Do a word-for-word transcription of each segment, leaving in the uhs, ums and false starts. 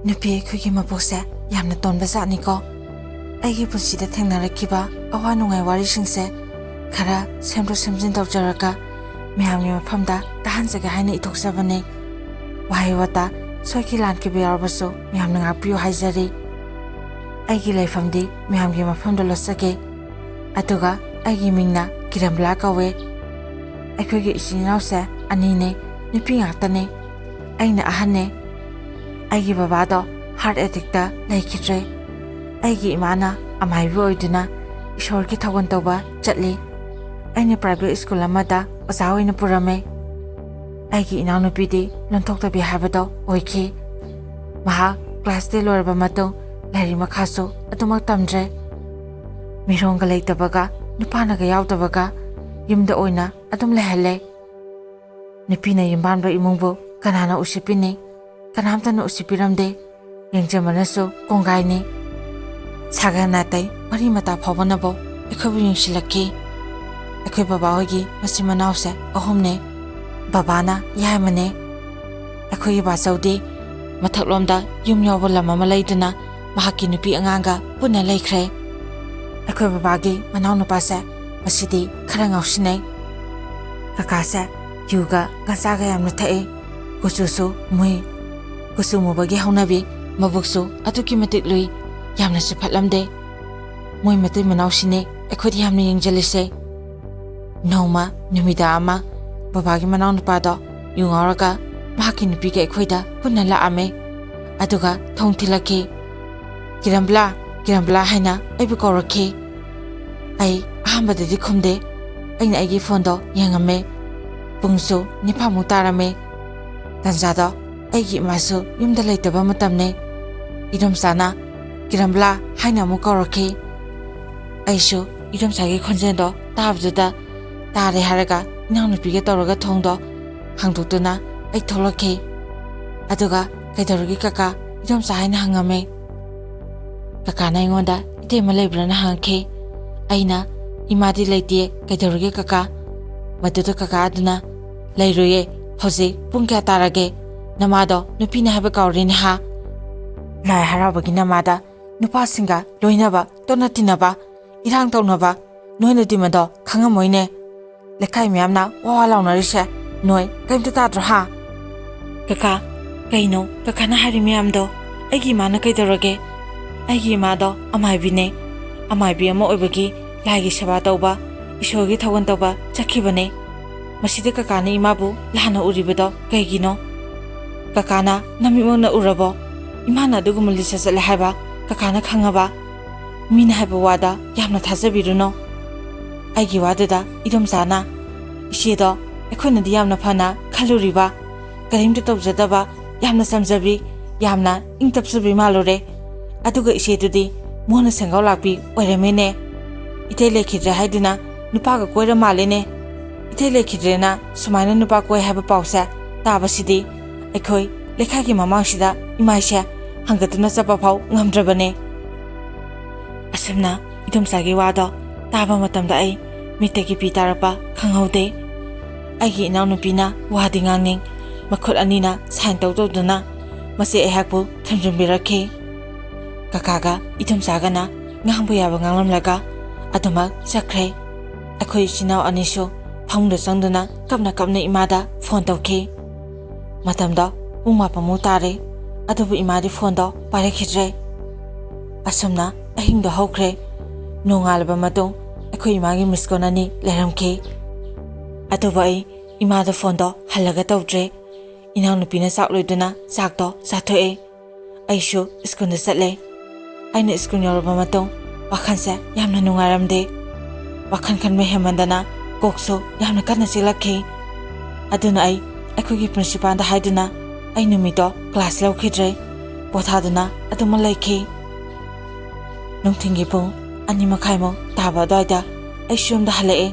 ꯅꯨꯄꯤ ꯑꯩꯈꯣꯏꯒꯤ ꯃꯄꯣꯛꯁꯦ ꯌꯥꯝꯅ ꯇꯣꯟꯕ ꯖꯥꯠꯅꯤꯀꯣ꯫ ꯑꯩꯒꯤ ꯄꯨꯟꯁꯤꯗ ꯊꯦꯡꯅꯔꯛꯈꯤꯕ ꯑꯋꯥ ꯅꯨꯡꯉꯥꯏ ꯋꯥꯔꯤꯁꯤꯡꯁꯦ ꯈꯔ ꯁꯦꯝꯗꯣꯛ ꯁꯦꯝꯖꯤꯟ ꯇꯧꯖꯔꯒ ꯃꯌꯥꯝꯒꯤ ꯃꯐꯝꯗ ꯇꯥꯍꯟꯖꯒꯦ ꯍꯥꯏꯅ ꯏꯊꯣꯛꯆꯕꯅꯤ꯫ ꯋꯥꯍꯩ ꯋꯥꯇꯥ ꯁꯣꯏꯈꯤ ꯂꯥꯟꯈꯤꯕ ꯌꯥꯎꯔꯕꯁꯨ ꯃꯌꯥꯝꯅ ꯉꯥꯛꯄꯤꯌꯨ ꯍꯥꯏꯖꯔꯤ꯫ ꯑꯩꯒꯤ ꯂꯩꯐꯝꯗꯤ ꯃꯌꯥꯝꯒꯤ ꯃꯐꯝꯗ ꯂꯣꯠꯆꯒꯦ꯫ ꯑꯗꯨꯒ ꯑꯩꯒꯤ ꯃꯤꯡꯅ ꯀꯤꯔꯝꯕꯂꯥ ꯀꯧꯋꯦ꯫ ꯑꯩꯈꯣꯏꯒꯤ ꯏꯆꯤꯟ ꯏꯅꯥꯎꯁꯦ ꯑꯅꯤꯅꯦ, ꯅꯨꯄꯤ ꯉꯥꯛꯇꯅꯦ꯫ ꯑꯩꯅ ꯑꯍꯟꯅꯦ꯫ ꯑꯩꯒꯤ ꯕꯕꯥꯗꯣ ꯍꯥꯔꯠ ꯑꯦꯇꯦꯛꯇ ꯂꯩꯈꯤꯗ꯭ꯔꯦ꯫ ꯑꯩꯒꯤ ꯏꯃꯥꯅ ꯑꯃꯥꯏꯕꯤ ꯑꯣꯏꯗꯨꯅ ꯏꯁꯣꯔꯒꯤ ꯊꯧꯒꯜ ꯇꯧꯕ ꯆꯠꯂꯤ꯫ ꯑꯩꯅ ꯄ꯭ꯔꯥꯏꯚꯦꯠ ꯁ꯭ꯀꯨꯜ ꯑꯃꯗ ꯑꯣꯖꯥ ꯑꯣꯏꯅ ꯄꯨꯔꯝꯃꯦ꯫ ꯑꯩꯒꯤ ꯏꯅꯥꯎꯅꯨꯄꯤꯗꯤ ꯂꯣꯟꯊꯣꯛꯇꯕꯤ ꯍꯥꯏꯕꯗꯣ ꯑꯣꯏꯈꯤ꯫ ꯃꯍꯥꯛ ꯀ꯭ꯂꯥꯁ ꯇꯦꯟ ꯂꯣꯏꯔꯕ ꯃꯇꯨꯡ ꯂꯥꯏꯔꯤꯛ ꯃꯈꯥꯁꯨ ꯑꯗꯨꯃꯛ ꯇꯝꯗ꯭ꯔꯦ꯫ ꯃꯤꯔꯣꯟꯒ ꯂꯩꯇꯕꯒ ꯅꯨꯄꯥꯅꯒ ꯌꯥꯎꯗꯕꯒ ꯌꯨꯝꯗ ꯑꯣꯏꯅ ꯑꯗꯨꯝ ꯂꯩꯍꯜꯂꯦ꯫ ꯅꯨꯄꯤꯅ ꯌꯨꯝꯕꯥꯟꯕ ꯏꯃꯨꯡꯕꯨ ꯀꯅꯥꯅ ꯎꯁꯤꯠꯄꯤꯅꯤ? ꯀꯅꯥꯝꯇꯅ ꯎꯁꯤꯠꯄꯤꯔꯝꯗꯦ꯫ ꯌꯦꯡꯖꯕꯅꯁꯨ ꯀꯣꯡꯒꯥꯏꯅꯤ꯫ ꯁꯥꯒꯩ ꯅꯥꯇꯩ ꯃꯔꯤ ꯃꯇꯥ ꯐꯥꯎꯕꯅꯕꯨ ꯑꯩꯈꯣꯏꯕꯨ ꯌꯦꯡꯁꯤꯜꯂꯛꯈꯤ꯫ ꯑꯩꯈꯣꯏ ꯕꯕꯥ ꯍꯣꯏꯒꯤ ꯃꯆꯤꯟ ꯃꯅꯥꯎꯁꯦ ꯑꯍꯨꯝꯅꯦ꯫ ꯕꯕꯥꯅ ꯌꯥꯏꯃꯅꯦ꯫ ꯑꯩꯈꯣꯏꯒꯤ ꯕꯥꯆꯧꯗꯤ ꯃꯊꯛꯂꯣꯝꯗ ꯌꯨꯝ ꯌꯥꯎꯕ ꯂꯝ ꯑꯃ ꯂꯩꯗꯨꯅ ꯃꯍꯥꯛꯀꯤ ꯅꯨꯄꯤ ꯑꯉꯥꯡꯒ ꯄꯨꯟꯅ ꯂꯩꯈ꯭ꯔꯦ꯫ ꯑꯩꯈꯣꯏ ꯕꯕꯥꯒꯤ ꯃꯅꯥꯎꯅꯨꯄꯥꯁꯦ ꯃꯁꯤꯗꯤ ꯈꯔ ꯉꯥꯎꯁꯤꯟꯅꯩ꯫ ꯀꯀꯥꯁꯦ ꯌꯨꯒ ꯒꯟꯖꯥꯒ ꯌꯥꯝꯅ ꯊꯛꯏ꯫ ꯀꯨꯆꯨꯁꯨ ꯃꯨꯏ꯫ ꯀꯨꯆꯨ ꯃꯨꯕꯒꯤ ꯍꯧꯅꯕꯤ, ꯃꯕꯨꯛꯁꯨ ꯑꯗꯨꯛꯀꯤ ꯃꯇꯤꯛ ꯂꯨꯏ꯫ ꯌꯥꯝꯅꯁꯨ ꯐꯠꯂꯝꯗꯦ꯫ ꯃꯣꯏ ꯃꯇꯩ ꯃꯅꯥꯎꯁꯤꯅꯦ ꯑꯩꯈꯣꯏꯗ ꯌꯥꯝꯅ ꯌꯦꯡꯖꯜꯂꯤꯁꯦ꯫ ꯅꯣꯡꯃ ꯅꯨꯃꯤꯗꯥꯡ ꯑꯃ ꯕꯕꯥꯒꯤ ꯃꯅꯥꯎꯅꯨꯄꯥꯗꯣ ꯌꯨ ꯉꯥꯎꯔꯒ ꯃꯍꯥꯛꯀꯤ ꯅꯨꯄꯤꯒ ꯑꯩꯈꯣꯏꯗ ꯄꯨꯟꯅ ꯂꯥꯛꯑꯝꯃꯦ꯫ ꯑꯗꯨꯒ ꯊꯣꯡ ꯊꯤꯜꯂꯛꯈꯤ꯫ "ꯀꯤꯔꯝꯕꯂꯥ, ꯀꯤꯔꯝꯕꯂꯥ" ꯍꯥꯏꯅ ꯑꯩꯕꯨ ꯀꯧꯔꯛꯈꯤ꯫ ꯑꯩ ꯑꯍꯥꯟꯕꯗꯗꯤ ꯈꯨꯝꯗꯦ꯫ ꯑꯩꯅ ꯑꯩꯒꯤ ꯐꯣꯟꯗꯣ ꯌꯦꯡꯉꯝꯃꯦ꯫ ꯄꯨꯡꯁꯨ ꯅꯤꯄꯥꯟꯃꯨꯛ ꯇꯥꯔꯝꯃꯦ꯫ ꯇꯟꯖꯥꯗꯣ ꯑꯩꯒꯤ ꯏꯃꯥꯁꯨ ꯌꯨꯝꯗ ꯂꯩꯇꯕ ꯃꯇꯝꯅꯦ꯫ ꯏꯗꯣꯝꯆꯥꯅ "ꯀꯤꯔꯝꯕꯂꯥ" ꯍꯥꯏꯅ ꯑꯃꯨꯛ ꯀꯧꯔꯛꯈꯤ꯫ ꯑꯩꯁꯨ ꯏꯗꯣꯝꯆꯥꯒꯤ ꯈꯣꯟꯖꯦꯜꯗꯣ ꯇꯥꯕꯗꯨꯗ ꯇꯥꯔꯦ ꯍꯥꯏꯔꯒ ꯏꯅꯥꯎꯅꯨꯄꯤꯒ ꯇꯧꯔꯒ ꯊꯣꯡꯗꯣ ꯍꯥꯡꯗꯣꯛꯇꯨꯅ ꯑꯩ ꯊꯣꯛꯂꯛꯈꯤ꯫ ꯑꯗꯨꯒ "ꯀꯩꯗꯧꯔꯒꯦ ꯀꯀꯥ?" ꯏꯗꯣꯝꯆꯥ ꯍꯥꯏꯅ ꯍꯪꯉꯝꯃꯦ꯫ ꯀꯀꯥꯅ ꯑꯩꯉꯣꯟꯗ "ꯏꯇꯩꯃ ꯂꯩꯕ꯭ꯔꯥꯅ?" ꯍꯪꯉꯛꯈꯤ꯫ ꯑꯩꯅ "ꯏꯃꯥꯗꯤ ꯂꯩꯇꯦ, ꯀꯩꯗꯧꯔꯒꯦ ꯀꯀꯥ?" ꯃꯗꯨꯗ ꯀꯀꯥ ꯑꯗꯨꯅ "ꯂꯩꯔꯣꯏꯌꯦ, ꯍꯧꯖꯤꯛ ꯄꯨꯡ ꯀꯌꯥ ꯇꯥꯔꯒꯦ? ꯅꯃꯥꯗꯣ ꯅꯨꯄꯤꯅ ꯍꯥꯏꯕ ꯀꯥꯎꯔꯦꯅꯦ ꯍꯥ?" ꯂꯥꯏ ꯍꯔꯥꯎꯕꯒꯤ ꯅꯃꯥꯗ ꯅꯨꯄꯥꯁꯤꯡꯒ ꯂꯣꯏꯅꯕ, ꯇꯣꯠꯅ ꯇꯤꯟꯅꯕ, ꯏꯔꯥꯡ ꯇꯧꯅꯕ, ꯅꯣꯏꯅꯗꯤ ꯃꯗꯣ ꯈꯪꯉꯝꯃꯣꯏꯅꯦ꯫ ꯂꯩꯀꯥꯏ ꯃꯌꯥꯝꯅ ꯋꯥ ꯋꯥ ꯂꯥꯎꯅꯔꯤꯁꯦ ꯅꯣꯏ ꯀꯔꯤꯝꯇ ꯇꯥꯗ꯭ꯔꯣ ꯍꯥ? ꯀꯀꯥ, ꯀꯩꯅꯣ ꯀꯀꯥꯅ ꯍꯥꯏꯔꯤ ꯃꯌꯥꯝꯗꯣ? ꯑꯩꯒꯤ ꯏꯃꯥꯅ ꯀꯩꯗꯧꯔꯒꯦ? ꯑꯩꯒꯤ ꯏꯃꯥꯗꯣ ꯑꯃꯥꯏꯕꯤꯅꯦ꯫ ꯑꯃꯥꯏꯕꯤ ꯑꯃ ꯑꯣꯏꯕꯒꯤ ꯂꯥꯏꯒꯤ ꯁꯦꯕꯥ ꯇꯧꯕ, ꯏꯁꯣꯔꯒꯤ ꯊꯧꯒꯜ ꯇꯧꯕ ꯆꯠꯈꯤꯕꯅꯦ꯫ ꯃꯁꯤꯗ ꯀꯀꯥꯅ ꯏꯃꯥꯕꯨ ꯂꯥꯟꯅ ꯎꯔꯤꯕꯗꯣ ꯀꯩꯒꯤꯅꯣ? ꯀꯀꯥꯅ ꯅꯃꯤꯠꯃꯛꯅ ꯎꯔꯕꯣ? ꯏꯃꯥꯅ ꯑꯗꯨꯒꯨꯝꯕ ꯂꯤꯆꯠ ꯆꯠꯂꯦ ꯍꯥꯏꯕ ꯀꯀꯥꯅ ꯈꯪꯉꯕ? ꯃꯤꯅ ꯍꯥꯏꯕ ꯋꯥꯗ ꯌꯥꯝꯅ ꯊꯥꯖꯕꯤꯔꯨꯅꯣ꯫ ꯑꯩꯒꯤ ꯋꯥꯗꯨꯗ ꯏꯗꯣꯝꯆꯥꯅ, "ꯏꯆꯦꯗꯣ ꯑꯩꯈꯣꯏꯅꯗꯤ ꯌꯥꯝꯅ ꯐꯅ ꯈꯜꯂꯨꯔꯤꯕ, ꯀꯔꯤꯝꯇ ꯇꯧꯖꯗꯕ, ꯌꯥꯝꯅ ꯆꯝꯖꯕꯤ, ꯌꯥꯝꯅ ꯏꯪ ꯇꯞꯆꯕꯤ ꯃꯥꯜꯂꯨꯔꯦ꯫ ꯑꯗꯨꯒ ꯏꯆꯦꯗꯨꯗꯤ ꯃꯣꯟꯅ ꯁꯦꯡꯒꯥꯎ ꯂꯥꯛꯄꯤ ꯑꯣꯏꯔꯝꯃꯦꯅꯦ꯫ ꯏꯇꯩ ꯂꯩꯈꯤꯗ꯭ꯔꯦ ꯍꯥꯏꯗꯨꯅ ꯅꯨꯄꯥꯒ ꯀꯣꯏꯔ ꯃꯥꯜꯂꯦꯅꯦ꯫ ꯏꯇꯩ ꯂꯩꯈꯤꯗ꯭ꯔꯦꯅ ꯁꯨꯃꯥꯏꯅ ꯅꯨꯄꯥ ꯀꯣꯏ ꯍꯥꯏꯕ ꯄꯥꯎꯁꯦ ꯇꯥꯕꯁꯤꯗꯤ ꯑꯩꯈꯣꯏ ꯂꯩꯀꯥꯏꯒꯤ ꯃꯃꯥꯡꯁꯤꯗ ꯏꯃꯥꯏꯁꯦ ꯍꯪꯒꯠꯇꯨꯅ ꯆꯠꯄ ꯐꯥꯎ ꯉꯝꯗ꯭ꯔꯕꯅꯦ꯫" ꯑꯁꯨꯝꯅ ꯏꯗꯣꯝꯆꯥꯒꯤ ꯋꯥꯗꯣ ꯇꯥꯕ ꯃꯇꯝꯗ ꯑꯩ ꯃꯤꯠꯇꯒꯤ ꯄꯤ ꯇꯥꯔꯛꯄ ꯈꯪꯍꯧꯗꯦ꯫ ꯑꯩꯒꯤ ꯏꯅꯥꯎꯅꯨꯄꯤꯅ ꯋꯥꯗꯤ ꯉꯥꯡꯅꯤꯡ, ꯃꯈꯨꯠ ꯑꯅꯤꯅ ꯁꯥꯏꯟ ꯇꯧ ꯇꯧꯗꯨꯅ ꯃꯆꯦ ꯑꯩꯍꯥꯛꯄꯨ ꯊꯦꯝꯖꯤꯟꯕꯤꯔꯛꯈꯤ꯫ ꯀꯀꯥꯒ ꯏꯗꯣꯝꯆꯥꯒꯅ ꯉꯥꯡꯕ ꯌꯥꯕ ꯉꯥꯡꯂꯝꯂꯒ ꯑꯗꯨꯃꯛ ꯆꯠꯈ꯭ꯔꯦ꯫ ꯑꯩꯈꯣꯏ ꯏꯆꯤꯟ ꯏꯅꯥꯎ ꯑꯅꯤꯁꯨ ꯐꯃꯨꯡꯗ ꯆꯪꯗꯨꯅ ꯀꯞꯅ ꯀꯞꯅ ꯏꯃꯥꯗ ꯐꯣꯟ ꯇꯧꯈꯤ꯫ ꯃꯇꯝꯗꯣ ꯄꯨꯡ ꯃꯥꯄꯟꯃꯨꯛ ꯇꯥꯔꯦ, ꯑꯗꯨꯕꯨ ꯏꯃꯥꯗꯤ ꯐꯣꯟꯗꯣ ꯄꯥꯏꯔꯛꯈꯤꯗ꯭ꯔꯦ꯫ ꯑꯁꯨꯝꯅ ꯑꯍꯤꯡꯗꯣ ꯍꯧꯈ꯭ꯔꯦ꯫ ꯅꯣꯡꯉꯥꯜꯂꯕ ꯃꯇꯨꯡ ꯑꯩꯈꯣꯏ ꯏꯃꯥꯒꯤ ꯃꯤꯁ ꯀꯣꯜ ꯑꯅꯤ ꯂꯩꯔꯝꯈꯤ꯫ ꯑꯗꯨꯕꯨ ꯑꯩ ꯏꯃꯥꯗ ꯐꯣꯟꯗꯣ ꯍꯜꯂꯒ ꯇꯧꯗ꯭ꯔꯦ꯫ ꯏꯅꯥꯎꯅꯨꯄꯤꯅ ꯆꯥꯛ ꯂꯣꯏꯗꯨꯅ ꯆꯥꯛꯇꯣ ꯆꯥꯊꯣꯛꯑꯦ꯫ ꯑꯩꯁꯨ ꯁ꯭ꯀꯨꯜꯗ ꯆꯠꯂꯦ꯫ ꯑꯩꯅ ꯁ꯭ꯀꯨꯜ ꯌꯧꯔꯕ ꯃꯇꯨꯡ ꯋꯥꯈꯜꯁꯦ ꯌꯥꯝꯅ ꯅꯨꯡꯉꯥꯏꯔꯝꯗꯦ꯫ ꯋꯥꯈꯜ ꯈꯟꯕ ꯍꯦꯟꯃꯟꯗꯅ ꯀꯣꯛꯁꯨ ꯌꯥꯝꯅ ꯀꯟꯅ ꯆꯤꯛꯂꯛꯈꯤ꯫ ꯑꯗꯨꯅ ꯑꯩ ꯑꯩꯈꯣꯏꯒꯤ ꯄ꯭ꯔꯤꯟꯁꯤꯄꯥꯜꯗ ꯍꯥꯏꯗꯨꯅ ꯑꯩ ꯅꯨꯃꯤꯠꯇꯣ ꯀ꯭ꯂꯥꯁ ꯂꯧꯈꯤꯗ꯭ꯔꯦ꯫ ꯄꯣꯊꯥꯗꯨꯅ ꯑꯗꯨꯃꯛ ꯂꯩꯈꯤ꯫ ꯅꯨꯡꯊꯤꯜꯒꯤ ꯄꯨꯡ ꯑꯅꯤ ꯃꯈꯥꯏꯃꯨꯛ ꯇꯥꯕ ꯑꯗꯨꯋꯥꯏꯗ ꯑꯩꯁꯨ ꯌꯨꯝꯗ ꯍꯜꯂꯛꯑꯦ꯫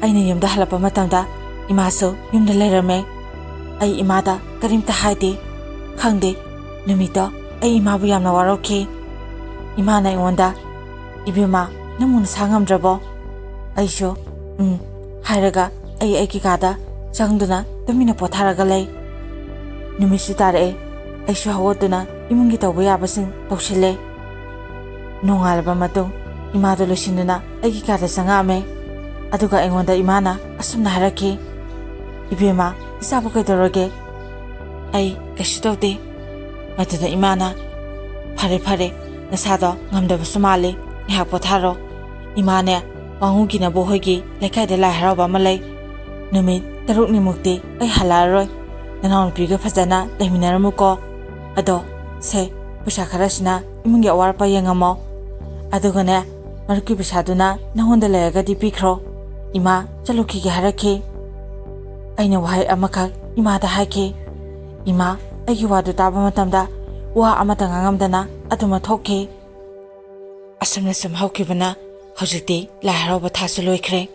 ꯑꯩꯅ ꯌꯨꯝꯗ ꯍꯜꯂꯛꯄ ꯃꯇꯝꯗ ꯏꯃꯥꯁꯨ ꯌꯨꯝꯗ ꯂꯩꯔꯝꯃꯦ꯫ ꯑꯩ ꯏꯃꯥꯗ ꯀꯔꯤꯝꯇ ꯍꯥꯏꯗꯦ꯫ ꯈꯪꯗꯦ, ꯅꯨꯃꯤꯠꯇꯣ ꯑꯩ ꯏꯃꯥꯕꯨ ꯌꯥꯝꯅ ꯋꯥꯔꯧꯈꯤ꯫ ꯏꯃꯥꯅ ꯑꯩꯉꯣꯟꯗ, "ꯏꯕꯦꯝꯃ, ꯅꯪꯕꯨ ꯅꯁꯥ ꯉꯝꯗ꯭ꯔꯕꯣ?" ꯑꯩꯁꯨ "ꯎꯝ" ꯍꯥꯏꯔꯒ ꯑꯩ ꯑꯩꯒꯤ ꯀꯥꯗ ꯆꯪꯗꯨꯅ ꯇꯨꯃꯤꯟꯅ ꯄꯣꯊꯥꯔꯒ ꯂꯩ꯫ ꯅꯨꯃꯤꯠꯁꯨ ꯇꯥꯔꯛꯑꯦ꯫ ꯑꯩꯁꯨ ꯍꯧꯒꯠꯇꯨꯅ ꯏꯃꯨꯡꯒꯤ ꯇꯧꯕ ꯌꯥꯕꯁꯤꯡ ꯇꯧꯁꯤꯜꯂꯦ꯫ ꯅꯣꯡꯉꯥꯜꯂꯕ ꯃꯇꯨꯡ ꯏꯃꯥꯗꯣ ꯂꯣꯏꯁꯤꯟꯗꯨꯅ ꯑꯩꯒꯤ ꯀꯥꯗ ꯆꯪꯉꯛꯑꯝꯃꯦ꯫ ꯑꯗꯨꯒ ꯑꯩꯉꯣꯟꯗ ꯏꯃꯥꯅ ꯑꯁꯨꯝꯅ ꯍꯥꯏꯔꯛꯈꯤ, "ꯏꯕꯦꯝꯃ, ꯏꯆꯥꯕꯨ ꯀꯩꯗꯧꯔꯒꯦ?" ꯑꯩ ꯀꯩꯁꯨ ꯇꯧꯗꯦ꯫ ꯃꯗꯨꯗ ꯏꯃꯥꯅ, "ꯐꯔꯦ ꯐꯔꯦ, ꯅꯁꯥꯗꯣ ꯉꯝꯗꯕꯁꯨ ꯃꯥꯜꯂꯤ, ꯉꯥꯏꯍꯥꯛ ꯄꯣꯊꯥꯔꯣ꯫ ꯏꯃꯥꯅꯦ, ꯋꯥꯉꯨꯒꯤ ꯅꯕꯣꯛ ꯍꯣꯏꯒꯤ ꯂꯩꯀꯥꯏꯗ ꯂꯥꯏ ꯍꯔꯥꯎꯕ ꯑꯃ ꯂꯩ꯫ ꯅꯨꯃꯤꯠ ꯇꯔꯨꯛꯅꯤꯃꯨꯛꯇꯤ ꯑꯩ ꯍꯜꯂꯛꯑꯔꯣꯏ꯫ ꯅꯅꯥꯎꯅꯨꯄꯤꯒ ꯐꯖꯅ ꯂꯩꯃꯤꯟꯅꯔꯝꯃꯨꯀꯣ꯫ ꯑꯗꯣ ꯁꯦ, ꯄꯩꯁꯥ ꯈꯔꯁꯤꯅ ꯏꯃꯨꯡꯒꯤ ꯑꯋꯥꯠ ꯑꯄꯥ ꯌꯦꯡꯉꯝꯃꯣ꯫ ꯑꯗꯨꯒꯅꯦ, ꯃꯔꯨꯞꯀꯤ ꯄꯩꯁꯥꯗꯨꯅ ꯅꯪꯉꯣꯟꯗ ꯂꯩꯔꯒꯗꯤ ꯄꯤꯈ꯭ꯔꯣ꯫ ꯏꯃꯥ ꯆꯠꯂꯨꯈꯤꯒꯦ ꯍꯥꯏꯔꯛꯈꯤ꯫" ꯑꯩꯅ ꯋꯥꯍꯩ ꯑꯃꯈꯛ ꯏꯃꯥꯗ ꯍꯥꯏꯈꯤ꯫ ꯏꯃꯥ ꯑꯩꯒꯤ ꯋꯥꯗꯨ ꯇꯥꯕ ꯃꯇꯝꯗ ꯋꯥ ꯑꯃꯠꯇ ꯉꯥꯡꯉꯝꯗꯅ ꯑꯗꯨꯃꯛ ꯊꯣꯛꯈꯤ꯫ ꯑꯁꯨꯝꯅ ꯁꯨꯝ ꯍꯧꯈꯤꯕꯅ ꯍꯧꯖꯤꯛꯇꯤ ꯂꯥꯏ ꯍꯔꯥꯎꯕ ꯊꯥꯁꯨ ꯂꯣꯏꯈ꯭ꯔꯦ꯫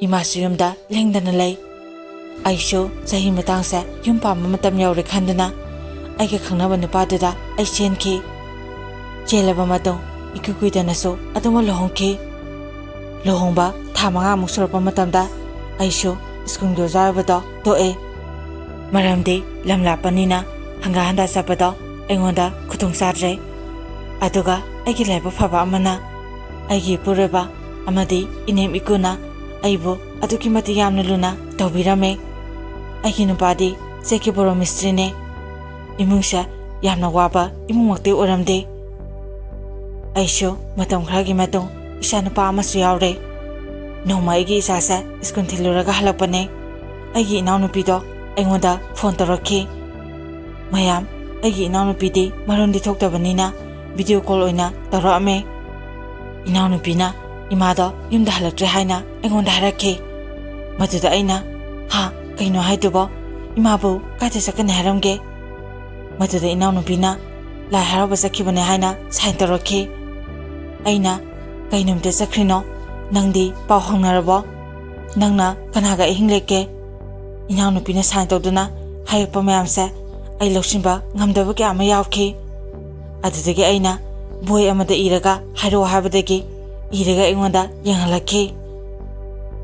ꯏꯃꯥꯁꯨ ꯌꯨꯝꯗ ꯂꯦꯡꯗꯅ ꯂꯩ꯫ ꯑꯩꯁꯨ ꯆꯍꯤ ꯃꯇꯥꯡꯁꯦ ꯌꯨꯝ ꯄꯥꯟꯕ ꯃꯇꯝ ꯌꯧꯔꯦ ꯈꯟꯗꯨꯅ ꯑꯩꯒ ꯈꯪꯅꯕ ꯅꯨꯄꯥꯗꯨꯗ ꯑꯩ ꯆꯦꯟꯈꯤ꯫ ꯆꯦꯜꯂꯕ ꯃꯇꯨꯡ ꯏꯀꯨꯏ ꯀꯨꯏꯗꯅꯁꯨ ꯑꯗꯨꯃꯛ ꯂꯨꯍꯣꯡꯈꯤ꯫ ꯂꯨꯍꯣꯡꯕ ꯊꯥ ꯃꯉꯥꯃꯨꯛ ꯁꯨꯔꯛꯄ ꯃꯇꯝꯗ ꯑꯩꯁꯨ ꯁ꯭ꯀꯨꯜꯒꯤ ꯑꯣꯖꯥ ꯑꯣꯏꯕꯗꯣ ꯇꯣꯛꯑꯦ꯫ ꯃꯔꯝꯗꯤ ꯂꯝ ꯂꯥꯞꯄꯅꯤꯅ ꯍꯪꯒꯠ ꯍꯟꯗ ꯆꯠꯄꯗꯣ ꯑꯩꯉꯣꯟꯗ ꯈꯨꯗꯣꯡ ꯆꯥꯗ꯭ꯔꯦ꯫ ꯑꯗꯨꯒ ꯑꯩꯒꯤ ꯂꯥꯏꯕꯛ ꯐꯕ ꯑꯃꯅ ꯑꯩꯒꯤ ꯏꯄꯨꯔꯣꯏꯕ ꯑꯃꯗꯤ ꯏꯅꯦꯝ ꯏꯀꯨꯅ ꯑꯩꯕꯨ ꯑꯗꯨꯛꯀꯤ ꯃꯇꯤꯛ ꯌꯥꯝꯅ ꯂꯨꯅ ꯇꯧꯕꯤꯔꯝꯃꯦ꯫ ꯑꯩꯒꯤ ꯅꯨꯄꯥꯗꯤ ꯆꯦꯛꯀꯤ ꯕꯣꯔꯣ ꯃꯤꯁꯇ꯭ꯔꯤꯅꯦ꯫ ꯏꯃꯨꯡꯁꯦ ꯌꯥꯝꯅ ꯋꯥꯕ ꯏꯃꯨꯡꯃꯛꯇꯤ ꯑꯣꯏꯔꯝꯗꯦ꯫ ꯑꯩꯁꯨ ꯃꯇꯝ ꯈꯔꯒꯤ ꯃꯇꯨꯡ ꯏꯆꯥ ꯅꯨꯄꯥ ꯑꯃꯁꯨ ꯌꯥꯎꯔꯦ꯫ ꯅꯣꯡꯃ ꯑꯩꯒꯤ ꯏꯆꯥꯁꯦ ꯁ꯭ꯀꯨꯜ ꯊꯤꯜꯂꯨꯔꯒ ꯍꯜꯂꯛꯄꯅꯦ꯫ ꯑꯩꯒꯤ ꯏꯅꯥꯎꯅꯨꯄꯤꯗꯣ ꯑꯩꯉꯣꯟꯗ ꯐꯣꯟ ꯇꯧꯔꯛꯈꯤ꯫ ꯃꯌꯥꯝ, ꯑꯩꯒꯤ ꯏꯅꯥꯎꯅꯨꯄꯤꯗꯤ ꯃꯔꯣꯟꯗꯤ ꯊꯣꯛꯇꯕꯅꯤꯅ ꯚꯤꯗꯤꯑꯣ ꯀꯣꯜ ꯑꯣꯏꯅ ꯇꯧꯔꯛꯑꯝꯃꯦ꯫ ꯏꯅꯥꯎꯅꯨꯄꯤꯅ ꯏꯃꯥꯗꯣ ꯌꯨꯝꯗ ꯍꯜꯂꯛꯇ꯭ꯔꯦ ꯍꯥꯏꯅ ꯑꯩꯉꯣꯟꯗ ꯍꯥꯏꯔꯛꯈꯤ꯫ ꯃꯗꯨꯗ ꯑꯩꯅ, "ꯍꯥ, ꯀꯩꯅꯣ ꯍꯥꯏꯗꯨꯕꯣ? ꯏꯃꯥꯕꯨ ꯀꯥꯏꯗ ꯆꯠꯀꯅꯤ ꯍꯥꯏꯔꯝꯒꯦ?" ꯃꯗꯨꯗ ꯏꯅꯥꯎꯅꯨꯄꯤꯅ ꯂꯥꯏ ꯍꯔꯥꯎꯕ ꯆꯠꯈꯤꯕꯅꯦ ꯍꯥꯏꯅ ꯁꯥꯏꯟ ꯇꯧꯔꯛꯈꯤ꯫ ꯑꯩꯅ, "ꯀꯩ ꯅꯨꯃꯤꯠꯇ ꯆꯠꯈ꯭ꯔꯤꯅꯣ? ꯅꯪꯗꯤ ꯄꯥꯎ ꯍꯪꯅꯔꯕꯣ? ꯅꯪꯅ ꯀꯅꯥꯒ ꯑꯍꯤꯡ ꯂꯦꯛꯀꯦ?" ꯏꯅꯥꯎꯅꯨꯄꯤꯅ ꯁꯥꯏꯟ ꯇꯧꯗꯨꯅ ꯍꯥꯏꯔꯛꯄ ꯃꯌꯥꯝꯁꯦ ꯑꯩ ꯂꯧꯁꯤꯟꯕ ꯉꯝꯗꯕ ꯀꯌꯥ ꯑꯃ ꯌꯥꯎꯈꯤ꯫ ꯑꯗꯨꯗꯒꯤ ꯑꯩꯅ ꯕꯣꯏ ꯑꯃꯗ ꯏꯔꯒ ꯍꯥꯏꯔꯛꯑꯣ ꯍꯥꯏꯕꯗꯒꯤ ꯏꯔꯒ ꯑꯩꯉꯣꯟꯗ ꯌꯦꯡꯍꯜꯂꯛꯈꯤ꯫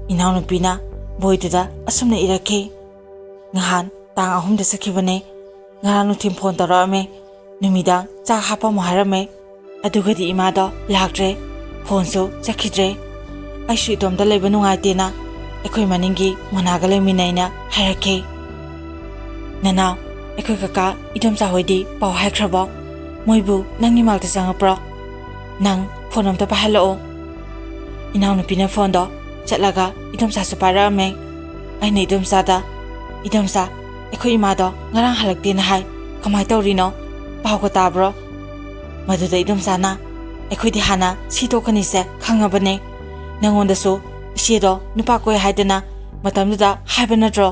ꯏꯅꯥꯎꯅꯨꯄꯤꯅ ꯕꯣꯏꯗꯨꯗ ꯑꯁꯨꯝꯅ ꯏꯔꯛꯈꯤ, "ꯉꯍꯥꯟ ꯇꯥꯡ ꯑꯍꯨꯝꯗ ꯆꯠꯈꯤꯕꯅꯦ꯫ ꯉꯔꯥꯡ ꯅꯨꯡꯊꯤꯜ ꯐꯣꯟ ꯇꯧꯔꯛꯑꯝꯃꯦ꯫ ꯅꯨꯃꯤꯗꯥꯡ ꯆꯥꯛ ꯍꯥꯞꯄꯝꯃꯣ ꯍꯥꯏꯔꯝꯃꯦ꯫ ꯑꯗꯨꯒꯗꯤ ꯏꯃꯥꯗꯣ ꯂꯥꯛꯇ꯭ꯔꯦ, ꯐꯣꯟꯁꯨ ꯆꯠꯈꯤꯗ꯭ꯔꯦ꯫ ꯑꯩꯁꯨ ꯏꯇꯣꯝꯇ ꯂꯩꯕ ꯅꯨꯡꯉꯥꯏꯇꯦꯅ ꯑꯩꯈꯣꯏ ꯃꯅꯤꯡꯒꯤ ꯃꯣꯅꯥꯒ ꯂꯩꯃꯤꯟꯅꯩꯅ ꯍꯥꯏꯔꯛꯈꯤ꯫ "ꯅꯅꯥꯎ, ꯑꯩꯈꯣꯏ ꯀꯀꯥ ꯏꯗꯣꯝꯆꯥ ꯍꯣꯏꯗꯤ ꯄꯥꯎ ꯍꯥꯏꯈ꯭ꯔꯕꯣ? ꯃꯣꯏꯕꯨ ꯅꯪꯒꯤ ꯃꯥꯛꯇ ꯆꯪꯉꯛꯄ꯭ꯔꯣ? ꯅꯪ ꯐꯣꯟ ꯑꯝꯇ ꯄꯥꯏꯍꯜꯂꯛꯑꯣ꯫" ꯏꯅꯥꯎꯅꯨꯄꯤꯅ ꯐꯣꯟꯗꯣ ꯆꯠꯂꯒ ꯏꯗꯣꯝꯆꯥꯁꯨ ꯄꯥꯏꯔꯛꯑꯝꯃꯦ꯫ ꯑꯩꯅ ꯏꯗꯣꯝꯆꯥꯗ, "ꯏꯗꯣꯝꯆꯥ, ꯑꯩꯈꯣꯏ ꯏꯃꯥꯗꯣ ꯉꯔꯥꯡ ꯍꯜꯂꯛꯇꯦꯅ ꯍꯥꯏ, ꯀꯃꯥꯏ ꯇꯧꯔꯤꯅꯣ? ꯄꯥꯎꯒ ꯇꯥꯕ꯭ꯔꯣ?" ꯃꯗꯨꯗ ꯏꯗꯣꯝꯆꯥꯅ, "ꯑꯩꯈꯣꯏꯗꯤ ꯍꯥꯟꯅ ꯁꯤ ꯇꯣꯛꯀꯅꯤꯁꯦ ꯈꯪꯉꯕꯅꯦ꯫ ꯅꯪꯉꯣꯟꯗꯁꯨ ꯏꯆꯦꯗꯣ ꯅꯨꯄꯥ ꯀꯣꯏ ꯍꯥꯏꯗꯅ ꯃꯇꯝꯗꯨꯗ ꯍꯥꯏꯕ ꯅꯠꯇ꯭ꯔꯣ?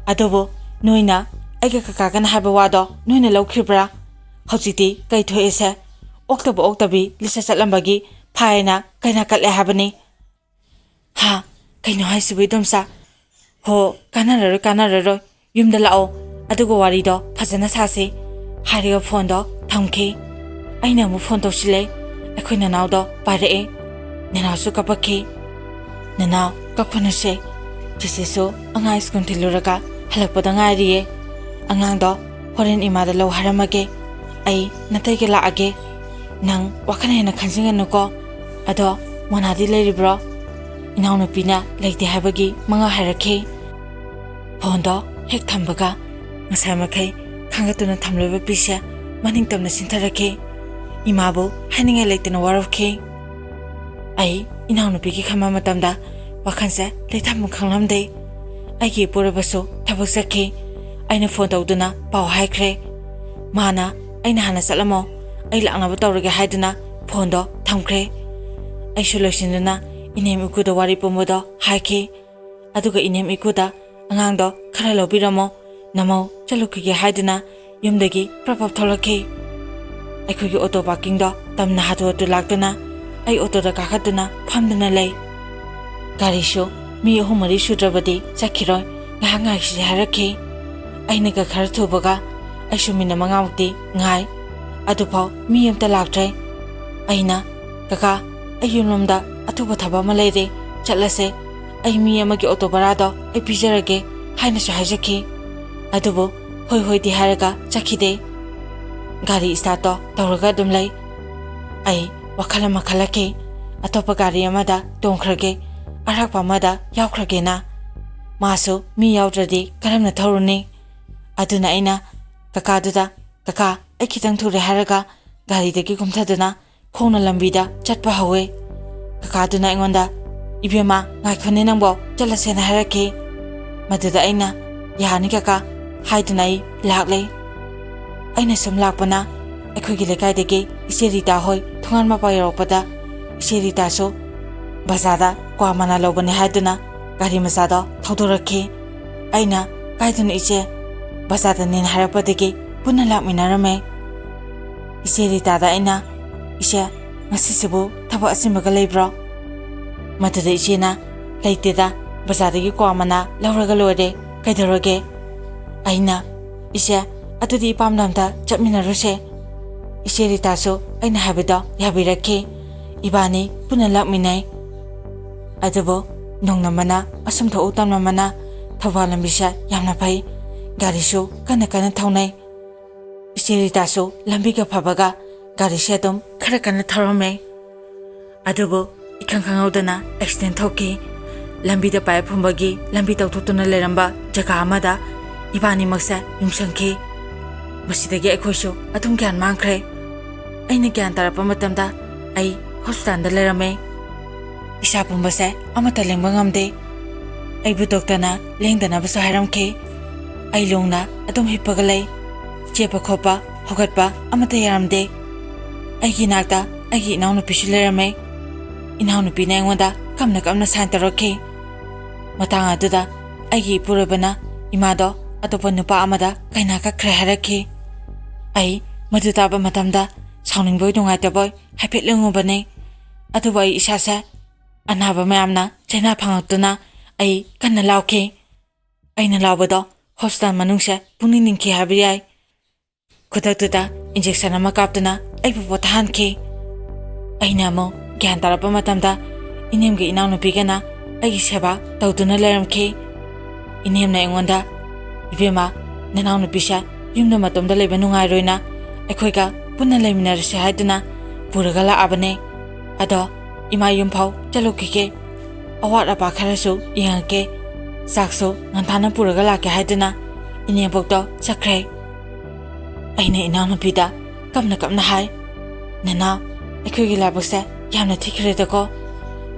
ꯑꯗꯨꯕꯨ ꯅꯣꯏꯅ ꯑꯩꯒ ꯀꯀꯥꯒꯅ ꯍꯥꯏꯕ ꯋꯥꯗꯣ ꯅꯣꯏꯅ ꯂꯧꯈꯤꯕ꯭ꯔꯥ? ꯍꯧꯖꯤꯛꯇꯤ ꯀꯩ ꯊꯣꯛꯑꯦꯁꯦ? ꯑꯣꯛꯇꯕ ꯑꯣꯛꯇꯕꯤ ꯂꯤꯆꯠ ꯆꯠꯂꯝꯕꯒꯤ ꯐꯥꯏꯅ ꯀꯩꯅ ꯀꯠꯂꯦ ꯍꯥꯏꯕꯅꯤ꯫" "ꯍꯥ? ꯀꯩꯅꯣ ꯍꯥꯏꯁꯤꯕꯨ ꯏꯗꯣꯝꯆꯥ? ꯍꯣ, ꯀꯥꯟꯅꯔꯔꯣꯏ, ꯀꯥꯟꯅꯔꯔꯣꯏ꯫ ꯌꯨꯝꯗ ꯂꯥꯛꯑꯣ, ꯑꯗꯨꯒ ꯋꯥꯔꯤꯗꯣ ꯐꯖꯅ ꯁꯥꯁꯤ꯫" ꯍꯥꯏꯔꯒ ꯐꯣꯟꯗꯣ ꯊꯝꯈꯤ꯫ ꯑꯩꯅ ꯑꯃꯨꯛ ꯐꯣꯟ ꯇꯧꯁꯤꯜꯂꯦ꯫ ꯑꯩꯈꯣꯏ ꯅꯅꯥꯎꯗꯣ ꯄꯥꯏꯔꯛꯑꯦ꯫ ꯅꯅꯥꯎꯁꯨ ꯀꯞꯄꯛꯈꯤ꯫ "ꯅꯅꯥꯎ, ꯀꯞꯀꯅꯨꯁꯦ꯫ ꯆꯦꯆꯦꯁꯨ ꯑꯉꯥꯡ ꯁ꯭ꯀꯨꯜ ꯊꯤꯜꯂꯨꯔꯒ ꯍꯜꯂꯛꯄꯗ ꯉꯥꯏꯔꯤꯌꯦ꯫ ꯑꯉꯥꯡꯗꯣ ꯍꯣꯔꯦꯟ ꯏꯃꯥꯗ ꯂꯧ ꯍꯥꯏꯔꯝꯃꯒꯦ꯫ ꯑꯩ ꯅꯇꯩꯒ ꯂꯥꯛꯑꯒꯦ꯫ ꯅꯪ ꯋꯥꯈꯜ ꯍꯦꯟꯅ ꯈꯟꯖꯤꯟꯒꯅꯨꯀꯣ꯫ ꯑꯗꯣ ꯃꯣꯅꯥꯗꯤ ꯂꯩꯔꯤꯕ꯭ꯔꯣ?" ꯏꯅꯥꯎꯅꯨꯄꯤꯅ ꯂꯩꯇꯦ ꯍꯥꯏꯕꯒꯤ ꯃꯉꯥ ꯍꯥꯏꯔꯛꯈꯤ꯫ ꯐꯣꯟꯗꯣ ꯍꯦꯛ ꯊꯝꯕꯒ ꯉꯁꯥꯏ ꯃꯈꯩ ꯈꯥꯡꯒꯠꯇꯨꯅ ꯊꯝꯂꯤꯕ ꯄꯤꯁꯦ ꯃꯅꯤꯡ ꯇꯝꯅ ꯆꯤꯟꯊꯔꯛꯈꯤ꯫ ꯏꯃꯥꯕꯨ ꯍꯥꯏꯅꯤꯡꯉꯥꯏ ꯂꯩꯇꯅ ꯋꯥꯔꯧꯈꯤ꯫ ꯑꯩ ꯏꯅꯥꯎꯅꯨꯄꯤꯒꯤ ꯈꯟꯕ ꯃꯇꯝꯗ ꯋꯥꯈꯜꯁꯦ ꯂꯩꯊꯝꯐꯝ ꯈꯪꯂꯝꯗꯦ꯫ ꯑꯩꯒꯤ ꯏꯄꯨꯔꯣꯏꯕꯁꯨ ꯊꯕꯛ ꯆꯠꯈꯤ꯫ ꯑꯩꯅ ꯐꯣꯟ ꯇꯧꯗꯨꯅ ꯄꯥꯎ ꯍꯥꯏꯈ꯭ꯔꯦ꯫ ꯃꯥꯅ "ꯑꯩꯅ ꯍꯥꯟꯅ ꯆꯠꯂꯝꯃꯣ, ꯑꯩ ꯂꯥꯛꯅꯕ ꯇꯧꯔꯒꯦ" ꯍꯥꯏꯗꯨꯅ ꯐꯣꯟꯗꯣ ꯊꯝꯈ꯭ꯔꯦ꯫ ꯑꯩꯁꯨ ꯂꯣꯏꯁꯤꯟꯗꯨꯅ ꯏꯅꯦꯝ ꯏꯀꯨꯗ ꯋꯥꯔꯤ ꯄꯨꯝꯕꯗꯣ ꯍꯥꯏꯈꯤ꯫ ꯑꯗꯨꯒ ꯏꯅꯦꯝ ꯏꯀꯨꯗ "ꯑꯉꯥꯡꯗꯣ ꯈꯔ ꯂꯧꯕꯤꯔꯝꯃꯣ, ꯅꯃꯧ ꯆꯠꯂꯨꯈꯤꯒꯦ" ꯍꯥꯏꯗꯨꯅ ꯌꯨꯝꯗꯒꯤ ꯄ꯭ꯔꯞ ꯄ꯭ꯔꯞ ꯊꯣꯛꯂꯛꯈꯤ꯫ ꯑꯩꯈꯣꯏꯒꯤ ꯑꯣꯇꯣ ꯄꯥꯔꯀꯤꯡꯗꯣ ꯇꯝꯅ ꯍꯥꯊꯨ ꯍꯥꯊꯨ ꯂꯥꯛꯇꯨꯅ ꯑꯩ ꯑꯣꯇꯣꯗ ꯀꯥꯈꯠꯇꯨꯅ ꯐꯝꯗꯨꯅ ꯂꯩ꯫ ꯒꯥꯔꯤꯁꯨ ꯃꯤ ꯑꯍꯨꯝ ꯃꯔꯤ ꯁꯨꯗ꯭ꯔꯕꯗꯤ ꯆꯠꯈꯤꯔꯣꯏ, ꯉꯥꯏꯍꯥꯛ ꯉꯥꯏꯈꯤꯁꯤ ꯍꯥꯏꯔꯛꯈꯤ꯫ ꯑꯩꯅꯒ ꯈꯔ ꯊꯨꯕꯒ ꯑꯩꯁꯨ ꯃꯤꯅꯤꯠ ꯃꯉꯥꯃꯨꯛꯇꯤ ꯉꯥꯏ꯫ ꯑꯗꯨꯐꯥꯎ ꯃꯤ ꯑꯝꯇ ꯂꯥꯛꯇ꯭ꯔꯦ꯫ ꯑꯩꯅ, "ꯀꯀꯥ, ꯑꯩ ꯌꯨꯝꯂꯣꯝꯗ ꯑꯊꯨꯕ ꯊꯕꯛ ꯑꯃ ꯂꯩꯔꯦ, ꯆꯠꯂꯁꯦ꯫ ꯑꯩ ꯃꯤ ꯑꯃꯒꯤ ꯑꯣꯇꯣ ꯚꯔꯥꯗꯣ ꯑꯩ ꯄꯤꯖꯔꯒꯦ" ꯍꯥꯏꯅꯁꯨ ꯍꯥꯏꯖꯈꯤ꯫ ꯑꯗꯨꯕꯨ ꯍꯣꯏ ꯍꯣꯏꯗꯤ ꯍꯥꯏꯔꯒ ꯆꯠꯈꯤꯗꯦ꯫ ꯒꯥꯔꯤ ꯁ꯭ꯇꯥꯔꯠꯇꯣ ꯇꯧꯔꯒ ꯑꯗꯨꯝ ꯂꯩ꯫ ꯑꯩ ꯋꯥꯈꯜ ꯑꯃ ꯈꯜꯂꯛꯈꯤ, ꯑꯇꯣꯞꯄ ꯒꯥꯔꯤ ꯑꯃꯗ ꯇꯣꯡꯈ꯭ꯔꯒꯦ, ꯑꯔꯥꯛꯄ ꯑꯃꯗ ꯌꯥꯎꯈ꯭ꯔꯒꯦꯅ꯫ ꯃꯥꯁꯨ ꯃꯤ ꯌꯥꯎꯗ꯭ꯔꯗꯤ ꯀꯔꯝꯅ ꯊꯧꯔꯨꯅꯤ? ꯑꯗꯨꯅ ꯑꯩꯅ ꯀꯀꯥꯗꯨꯗ, "ꯀꯀꯥ, ꯑꯩ ꯈꯤꯇꯪ ꯊꯨꯔꯦ" ꯍꯥꯏꯔꯒ ꯒꯥꯔꯤꯗꯒꯤ ꯀꯨꯝꯊꯗꯨꯅ ꯈꯣꯡꯅ ꯂꯝꯕꯤꯗ ꯆꯠꯄ ꯍꯧꯋꯦ꯫ ꯀꯀꯥꯗꯨꯅ ꯑꯩꯉꯣꯟꯗ, "ꯏꯕꯦꯝꯃ, ꯉꯥꯏꯈꯣꯅꯦ, ꯅꯪꯕꯣ, ꯆꯠꯂꯁꯦꯅ" ꯍꯥꯏꯔꯛꯈꯤ꯫ ꯃꯗꯨꯗ ꯑꯩꯅ, "ꯌꯥꯅꯤ ꯀꯀꯥ" ꯍꯥꯏꯗꯨꯅ ꯑꯩ ꯂꯥꯛꯂꯦ꯫ ꯑꯩꯅ ꯁꯨꯝ ꯂꯥꯛꯄꯅ ꯑꯩꯈꯣꯏꯒꯤ ꯂꯩꯀꯥꯏꯗꯒꯤ ꯏꯆꯦ ꯔꯤꯇꯥ ꯍꯣꯏ ꯊꯣꯡꯒꯥꯟ ꯃꯄꯥ ꯌꯧꯔꯛꯄꯗ ꯏꯆꯦ ꯔꯤꯇꯥꯁꯨ ꯕꯖꯥꯔꯗ ꯀ꯭ꯋꯥ ꯃꯅꯥ ꯂꯧꯕꯅꯦ ꯍꯥꯏꯗꯨꯅ ꯒꯥꯔꯤ ꯃꯆꯥꯗꯣ ꯊꯧꯗꯣꯔꯛꯈꯤ꯫ ꯑꯩꯅ, "ꯀꯥꯏꯗꯅꯣ ꯏꯆꯦ?" "ꯕꯖꯥꯔꯗꯅꯦꯅ" ꯍꯥꯏꯔꯛꯄꯗꯒꯤ ꯄꯨꯟꯅ ꯂꯥꯛꯃꯤꯟꯅꯔꯝꯃꯦ꯫ ꯏꯆꯦ ꯔꯤꯇꯥꯗ ꯑꯩꯅ, "ꯏꯆꯦ, ꯉꯁꯤꯁꯤꯕꯨ ꯊꯕꯛ ꯑꯆꯤꯟꯕꯒ ꯂꯩꯕ꯭ꯔꯣ?" ꯃꯗꯨꯗ ꯏꯆꯦꯅ, "ꯂꯩꯇꯦꯗ, ꯕꯖꯥꯔꯗꯒꯤ ꯀ꯭ꯋꯥ ꯃꯅꯥ ꯂꯧꯔꯒ ꯂꯣꯏꯔꯦ, ꯀꯩꯗꯧꯔꯒꯦ?" ꯑꯩꯅ, "ꯏꯆꯦ, ꯑꯗꯨꯗꯤ ꯏꯄꯥꯝꯗ ꯑꯝꯇ ꯆꯠꯃꯤꯟꯅꯔꯨꯁꯦ"꯫ ꯏꯆꯦ ꯔꯤꯇꯥꯁꯨ ꯑꯩꯅ ꯍꯥꯏꯕꯗꯣ ꯌꯥꯕꯤꯔꯛꯈꯤ꯫ ꯏꯕꯥꯅꯤ ꯄꯨꯟꯅ ꯂꯥꯛꯃꯤꯟꯅꯩ꯫ ꯑꯗꯨꯕꯨ ꯅꯣꯡꯅꯃꯅ ꯑꯁꯨꯝ ꯊꯣꯛꯎ ꯇꯝꯅꯃꯅ ꯊꯧꯕꯥꯜ ꯂꯝꯕꯤꯁꯦ ꯌꯥꯝꯅ ꯐꯩ꯫ ꯒꯥꯔꯤꯁꯨ ꯀꯟꯅ ꯀꯟꯅ ꯊꯧꯅꯩ꯫ ꯏꯆꯦ ꯔꯤꯇꯥꯁꯨ ꯂꯝꯕꯤꯒ ꯐꯕꯒ ꯒꯥꯔꯤꯁꯦ ꯑꯗꯨꯝ ꯈꯔ ꯀꯟꯅ ꯊꯧꯔꯝꯃꯦ꯫ ꯑꯗꯨꯕꯨ ꯏꯈꯪ ꯈꯪꯍꯧꯗꯅ ꯑꯦꯛꯁꯤꯗꯦꯟ ꯊꯣꯛꯈꯤ꯫ ꯂꯝꯕꯤꯗ ꯄꯥꯏꯞ ꯐꯨꯝꯕꯒꯤ ꯂꯝꯕꯤ ꯇꯧꯊꯣꯛꯇꯨꯅ ꯂꯩꯔꯝꯕ ꯖꯒꯥ ꯑꯃꯗ ꯏꯕꯥꯅꯤꯃꯛꯁꯦ ꯌꯨꯡꯁꯟꯈꯤ꯫ ꯃꯁꯤꯗꯒꯤ ꯑꯩꯈꯣꯏꯁꯨ ꯑꯗꯨꯝ ꯒ꯭ꯌꯥꯟ ꯃꯥꯡꯈ꯭ꯔꯦ꯫ ꯑꯩꯅ ꯒ꯭ꯌꯥꯟ ꯇꯥꯔꯛꯄ ꯃꯇꯝꯗ ꯑꯩ ꯍꯣꯁꯄꯤꯇꯥꯜꯗ ꯂꯩꯔꯝꯃꯦ꯫ ꯏꯁꯥ ꯄꯨꯝꯕꯁꯦ ꯑꯃꯠꯇ ꯂꯦꯡꯕ ꯉꯝꯗꯦ꯫ ꯑꯩꯕꯨ ꯗꯣꯛꯇꯔꯅ ꯂꯦꯡꯗꯅꯕꯁꯨ ꯍꯥꯏꯔꯝꯈꯤ꯫ ꯑꯩ ꯂꯣꯡꯅ ꯑꯗꯨꯝ ꯍꯤꯞꯄꯒ ꯂꯩ꯫ ꯆꯦꯞꯄ ꯈꯣꯠꯄ, ꯍꯧꯒꯠꯄ ꯑꯃꯠꯇ ꯌꯥꯔꯝꯗꯦ꯫ ꯑꯩꯒꯤ ꯏꯅꯥꯛꯇ ꯑꯩꯒꯤ ꯏꯅꯥꯎꯅꯨꯄꯤꯁꯨ ꯂꯩꯔꯝꯃꯦ꯫ ꯏꯅꯥꯎꯅꯨꯄꯤꯅ ꯑꯩꯉꯣꯟꯗ ꯀꯞꯅ ꯀꯞꯅ ꯁꯥꯏꯟ ꯇꯧꯔꯛꯈꯤ꯫ ꯃꯇꯥꯡ ꯑꯗꯨꯗ ꯑꯩꯒꯤ ꯏꯄꯨꯔꯣꯏꯕꯅ ꯏꯃꯥꯗꯣ ꯑꯇꯣꯞꯄ ꯅꯨꯄꯥ ꯑꯃꯗ ꯀꯩꯅꯥ ꯀꯛꯈ꯭ꯔꯦ ꯍꯥꯏꯔꯛꯈꯤ꯫ ꯑꯩ ꯃꯗꯨ ꯇꯥꯕ ꯃꯇꯝꯗ ꯁꯥꯎꯅꯤꯡꯕꯣꯏ ꯅꯨꯡꯉꯥꯏꯇꯕꯣꯏ ꯍꯥꯏꯐꯦꯠ ꯂꯦꯡꯉꯨꯕꯅꯤ꯫ ꯑꯗꯨꯕꯨ ꯑꯩ ꯏꯁꯥꯁꯦ ꯑꯅꯥꯕ ꯃꯌꯥꯝꯅ ꯆꯩꯅꯥ ꯐꯪꯉꯛꯇꯨꯅ ꯑꯩ ꯀꯟꯅ ꯂꯥꯎꯈꯤ꯫ ꯑꯩꯅ ꯂꯥꯎꯕꯗꯣ ꯍꯣꯁꯄꯤꯇꯥꯜ ꯃꯅꯨꯡꯁꯦ ꯄꯨꯡꯅꯤꯡ ꯅꯤꯡꯈꯤ ꯍꯥꯏꯕ ꯌꯥꯏ꯫ ꯈꯨꯗꯛꯇꯨꯗ ꯏꯟꯖꯦꯛꯁꯟ ꯑꯃ ꯀꯥꯞꯇꯨꯅ ꯑꯩꯕꯨ ꯄꯣꯊꯥꯍꯟꯈꯤ꯫ ꯑꯩꯅ ꯑꯃꯨꯛ ꯒ꯭ꯌꯥꯟ ꯇꯥꯔꯛꯄ ꯃꯇꯝꯗ ꯏꯅꯦꯝꯒꯤ ꯏꯅꯥꯎꯅꯨꯄꯤꯒꯅ ꯑꯩꯒꯤ ꯁꯦꯕꯥ ꯇꯧꯗꯨꯅ ꯂꯩꯔꯝꯈꯤ꯫ ꯏꯅꯦꯝꯅ ꯑꯩꯉꯣꯟꯗ, "ꯏꯕꯦꯝꯃ, ꯅꯅꯥꯎꯅꯨꯄꯤꯁꯦ ꯌꯨꯝꯗ ꯃꯇꯣꯝꯗ ꯂꯩꯕ ꯅꯨꯡꯉꯥꯏꯔꯣꯏꯅ ꯑꯩꯈꯣꯏꯒ ꯄꯨꯟꯅ ꯂꯩꯃꯤꯟꯅꯔꯁꯤ ꯍꯥꯏꯗꯨꯅ ꯄꯨꯔꯒ ꯂꯥꯛꯑꯕꯅꯦ꯫ ꯑꯗꯣ ꯏꯃꯥ ꯌꯨꯝꯐꯥꯎ ꯆꯠꯂꯨꯈꯤꯒꯦ, ꯑꯋꯥꯠ ꯑꯄꯥ ꯈꯔꯁꯨ ꯌꯦꯡꯉꯛꯀꯦ, ꯆꯥꯛꯁꯨ ꯉꯟꯇꯥꯅ ꯄꯨꯔꯒ ꯂꯥꯛꯀꯦ ꯍꯥꯏꯗꯨꯅ ꯏꯅꯦꯝꯕꯣꯛꯇꯣ ꯆꯠꯈ꯭ꯔꯦ꯫ ꯑꯩꯅ ꯏꯅꯥꯎꯅꯨꯄꯤꯗ ꯀꯞꯅ ꯀꯞꯅ ꯍꯥꯏ, "ꯅꯅꯥꯎ, ꯑꯩꯈꯣꯏꯒꯤ ꯂꯥꯏꯕꯛꯁꯦ ꯌꯥꯝꯅ ꯊꯤꯈ꯭ꯔꯦꯗꯀꯣ꯫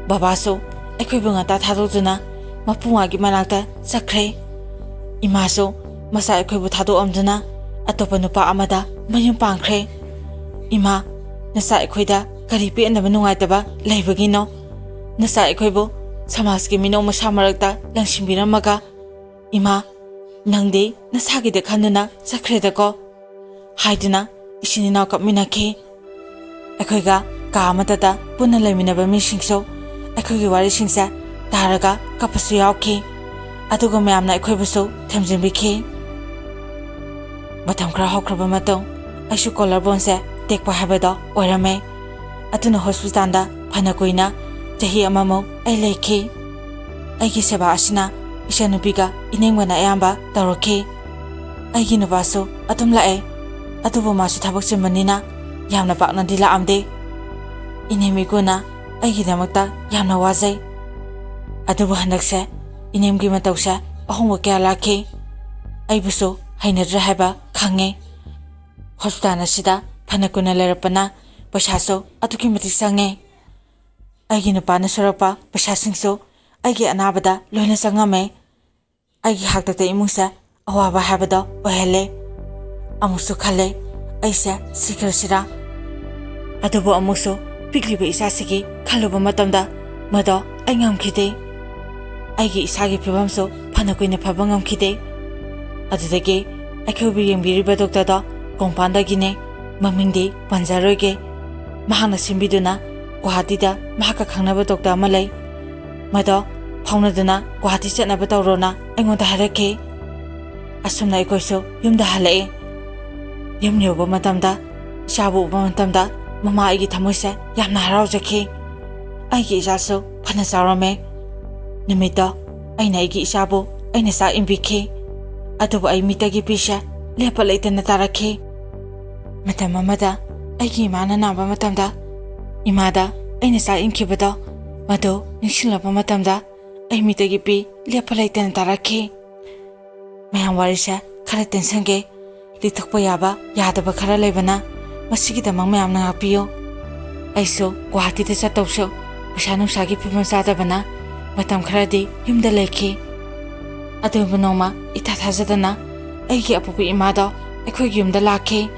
ꯕꯕꯥꯁꯨ ꯑꯩꯈꯣꯏꯕꯨ ꯉꯟꯇꯥ ꯊꯥꯗꯣꯛꯇꯨꯅ ꯃꯄꯨꯡꯉꯥꯒꯤ ꯃꯅꯥꯛꯇ ꯆꯠꯈ꯭ꯔꯦ꯫ ꯏꯃꯥꯁꯨ ꯃꯆꯥ ꯑꯩꯈꯣꯏꯕꯨ ꯊꯥꯗꯣꯛꯑꯝꯗꯨꯅ ꯑꯇꯣꯞꯄ ꯅꯨꯄꯥ ꯑꯃꯗ ꯃꯌꯨꯝ ꯄꯥꯟꯈ꯭ꯔꯦ꯫ ꯏꯃꯥ, ꯅꯆꯥ ꯑꯩꯈꯣꯏꯗ ꯀꯔꯤ ꯄꯦꯟꯗꯕ ꯅꯨꯡꯉꯥꯏꯇꯕ ꯂꯩꯕꯒꯤꯅꯣ? ꯅꯆꯥ ꯑꯩꯈꯣꯏꯕꯨ ꯁꯃꯥꯖꯀꯤ ꯃꯤꯅꯧ ꯃꯁꯥ ꯃꯔꯛꯇ ꯂꯪꯁꯤꯟꯕꯤꯔꯝꯃꯒ, ꯏꯃꯥ, ꯅꯪꯗꯤ ꯅꯁꯥꯒꯤꯗ ꯈꯟꯗꯨꯅ ꯆꯠꯈ꯭ꯔꯦꯗꯀꯣ" ꯍꯥꯏꯗꯨꯅ ꯏꯆꯤꯟ ꯏꯅꯥꯎ ꯀꯞꯃꯤꯟꯅꯈꯤ꯫ ꯑꯩꯈꯣꯏꯒ ꯀꯥ ꯑꯃꯠꯇꯗ ꯄꯨꯟꯅ ꯂꯩꯃꯤꯟꯅꯕ ꯃꯤꯁꯤꯡꯁꯨ ꯑꯩꯈꯣꯏꯒꯤ ꯋꯥꯔꯤꯁꯤꯡꯁꯦ ꯇꯥꯔꯒ ꯀꯞꯄꯁꯨ ꯌꯥꯎꯈꯤ꯫ ꯑꯗꯨꯒ ꯃꯌꯥꯝꯅ ꯑꯩꯈꯣꯏꯕꯨꯁꯨ ꯊꯦꯝꯖꯤꯟꯕꯤꯈꯤ꯫ ꯃꯇꯝ ꯈꯔ ꯍꯧꯈ꯭ꯔꯕ ꯃꯇꯨꯡ, ꯑꯩꯁꯨ ꯀꯣꯂꯔ ꯕꯣꯟꯁꯦ ꯇꯦꯛꯄ ꯍꯥꯏꯕꯗꯣ ꯑꯣꯏꯔꯝꯃꯦ꯫ ꯑꯗꯨꯅ ꯍꯣꯁꯄꯤꯇꯥꯜꯗ ꯐꯅ ꯀꯨꯏꯅ, ꯆꯍꯤ ꯑꯃꯃꯨꯛ ꯑꯩ ꯂꯩꯈꯤ꯫ ꯑꯩꯒꯤ ꯁꯦꯕꯥ ꯑꯁꯤꯅ ꯏꯆꯟꯅꯨꯄꯤꯒ ꯏꯅꯦꯝꯒꯅ ꯑꯌꯥꯝꯕ ꯇꯧꯔꯛꯈꯤ꯫ ꯑꯩꯒꯤ ꯅꯨꯄꯥꯁꯨ ꯑꯗꯨꯝ ꯂꯥꯛꯑꯦ, ꯑꯗꯨꯕꯨ ꯃꯥꯁꯨ ꯊꯕꯛ ꯆꯤꯟꯕꯅꯤꯅ ꯌꯥꯝꯅ ꯄꯥꯛꯅꯗꯤ ꯂꯥꯛꯑꯝꯗꯦ꯫ ꯏꯅꯦꯝ ꯏꯀꯨꯅ ꯑꯩꯒꯤꯗꯃꯛꯇ ꯌꯥꯝꯅ ꯋꯥꯖꯩ꯫ ꯑꯗꯨꯕꯨ ꯍꯟꯗꯛꯁꯦ ꯏꯅꯦꯝꯒꯤ ꯃꯇꯧꯁꯦ ꯑꯍꯣꯡꯕ ꯀꯌꯥ ꯂꯥꯛꯈꯤ꯫ ꯑꯩꯕꯨꯁꯨ ꯍꯩꯅꯗ꯭ꯔꯦ ꯍꯥꯏꯕ ꯈꯪꯉꯦ꯫ ꯍꯣꯁꯄꯤꯇꯥꯜ ꯑꯁꯤꯗ ꯐꯅ ꯀꯨꯏꯅ ꯂꯩꯔꯛꯄꯅ ꯄꯩꯁꯥꯁꯨ ꯑꯗꯨꯛꯀꯤ ꯃꯇꯤꯛ ꯆꯪꯉꯦ꯫ ꯑꯩꯒꯤ ꯅꯨꯄꯥꯅ ꯁꯨꯔꯛꯄ ꯄꯩꯁꯥꯁꯤꯡꯁꯨ ꯑꯩꯒꯤ ꯑꯅꯥꯕꯗ ꯂꯣꯏꯅ ꯆꯪꯉꯝꯃꯦ꯫ ꯑꯩꯒꯤ ꯍꯥꯛꯇꯛꯇ ꯏꯃꯨꯡꯁꯦ ꯑꯋꯥꯕ ꯍꯥꯏꯕꯗꯣ ꯑꯣꯏꯍꯜꯂꯦ꯫ ꯑꯃꯨꯛꯁꯨ ꯈꯜꯂꯦ, ꯑꯩꯁꯦ ꯁꯤꯈ꯭ꯔꯁꯤꯔꯥ? ꯑꯗꯨꯕꯨ ꯑꯃꯨꯛꯁꯨ ꯄꯤꯛꯂꯤꯕ ꯏꯆꯥꯁꯤꯒꯤ ꯈꯜꯂꯨꯕ ꯃꯇꯝꯗ ꯃꯗꯣ ꯑꯩ ꯉꯝꯈꯤꯗꯦ꯫ ꯑꯩꯒꯤ ꯏꯁꯥꯒꯤ ꯐꯤꯕꯝꯁꯨ ꯐꯅ ꯀꯨꯏꯅ ꯐꯕ ꯉꯝꯈꯤꯗꯦ꯫ ꯑꯗꯨꯗꯒꯤ ꯑꯩꯈꯣꯏꯕꯨ ꯌꯦꯡꯕꯤꯔꯤꯕ ꯗꯣꯛꯇꯔꯗꯣ ꯀꯣꯡꯄꯥꯟꯗꯒꯤꯅꯦ, ꯃꯃꯤꯡꯗꯤ ꯄꯟꯖꯔꯣꯏꯒꯦ꯫ ꯃꯍꯥꯛꯅ ꯁꯤꯟꯕꯤꯗꯨꯅ ꯒꯨꯋꯥꯍꯥꯇꯤꯗ ꯃꯍꯥꯛꯀ ꯈꯪꯅꯕ ꯗꯣꯛꯇꯔ ꯑꯃ ꯂꯩ, ꯃꯗꯣ ꯐꯥꯎꯅꯗꯨꯅ ꯒꯨꯋꯥꯍꯥꯇꯤ ꯆꯠꯅꯕ ꯇꯧꯔꯣꯅ ꯑꯩꯉꯣꯟꯗ ꯍꯥꯏꯔꯛꯈꯤ꯫ ꯑꯁꯨꯝꯅ ꯑꯩꯈꯣꯏꯁꯨ ꯌꯨꯝꯗ ꯍꯜꯂꯛꯑꯦ꯫ ꯌꯨꯝ ꯌꯧꯕ ꯃꯇꯝꯗ, ꯏꯆꯥꯕꯨ ꯎꯕ ꯃꯇꯝꯗ ꯃꯃꯥ ꯑꯩꯒꯤ ꯊꯃꯣꯏꯁꯦ ꯌꯥꯝꯅ ꯍꯔꯥꯎꯖꯈꯤ꯫ ꯑꯩꯒꯤ ꯏꯆꯥꯁꯨ ꯐꯅ ꯆꯥꯎꯔꯝꯃꯦ꯫ ꯅꯨꯃꯤꯠꯇꯣ ꯑꯩꯅ ꯑꯩꯒꯤ ꯏꯆꯥꯕꯨ ꯑꯩꯅ ꯆꯥꯛ ꯏꯟꯕꯤꯈꯤ꯫ ꯑꯗꯨꯕꯨ ꯑꯩ ꯃꯤꯠꯇꯒꯤ ꯄꯤꯁꯦ ꯂꯦꯞꯄ ꯂꯩꯇꯅ ꯇꯥꯔꯛꯈꯤ꯫ ꯃꯇꯝ ꯑꯃꯗ ꯑꯩꯒꯤ ꯏꯃꯥꯅ ꯅꯥꯕ ꯃꯇꯝꯗ ꯏꯃꯥꯗ ꯑꯩꯅ ꯆꯥꯛ ꯏꯟꯈꯤꯕꯗꯣ, ꯃꯗꯨ ꯅꯤꯡꯁꯤꯡꯂꯛꯄ ꯃꯇꯝꯗ ꯑꯩ ꯃꯤꯠꯇꯒꯤ ꯄꯤ ꯂꯦꯞꯄ ꯂꯩꯇꯅ ꯇꯥꯔꯛꯈꯤ꯫ ꯃꯌꯥꯝ, ꯋꯥꯔꯤꯁꯦ ꯈꯔ ꯇꯦꯟꯁꯟꯒꯦ꯫ ꯂꯤꯊꯣꯛꯄ ꯌꯥꯕ ꯌꯥꯗꯕ ꯈꯔ ꯂꯩꯕꯅ, ꯃꯁꯤꯒꯤꯗꯃꯛ ꯃꯌꯥꯝꯅ ꯉꯥꯛꯄꯤꯌꯨ꯫ ꯑꯩꯁꯨ ꯒꯨꯋꯥꯍꯥꯇꯤꯗ ꯆꯠꯇꯧꯁꯨ ꯄꯩꯁꯥ ꯅꯨꯡꯁꯥꯒꯤ ꯐꯤꯕꯝ ꯆꯥꯗꯕꯅ ꯃꯇꯝ ꯈꯔꯗꯤ ꯌꯨꯝꯗ ꯂꯩꯈꯤ꯫ ꯑꯗꯨꯕꯨ ꯅꯣꯡꯃ ꯏꯊꯥ ꯊꯥꯖꯗꯅ ꯑꯩꯒꯤ ꯑꯄꯣꯛꯄ ꯏꯃꯥꯗꯣ ꯑꯩꯈꯣꯏꯒꯤ ꯌꯨꯝꯗ ꯂꯥꯛꯈꯤ꯫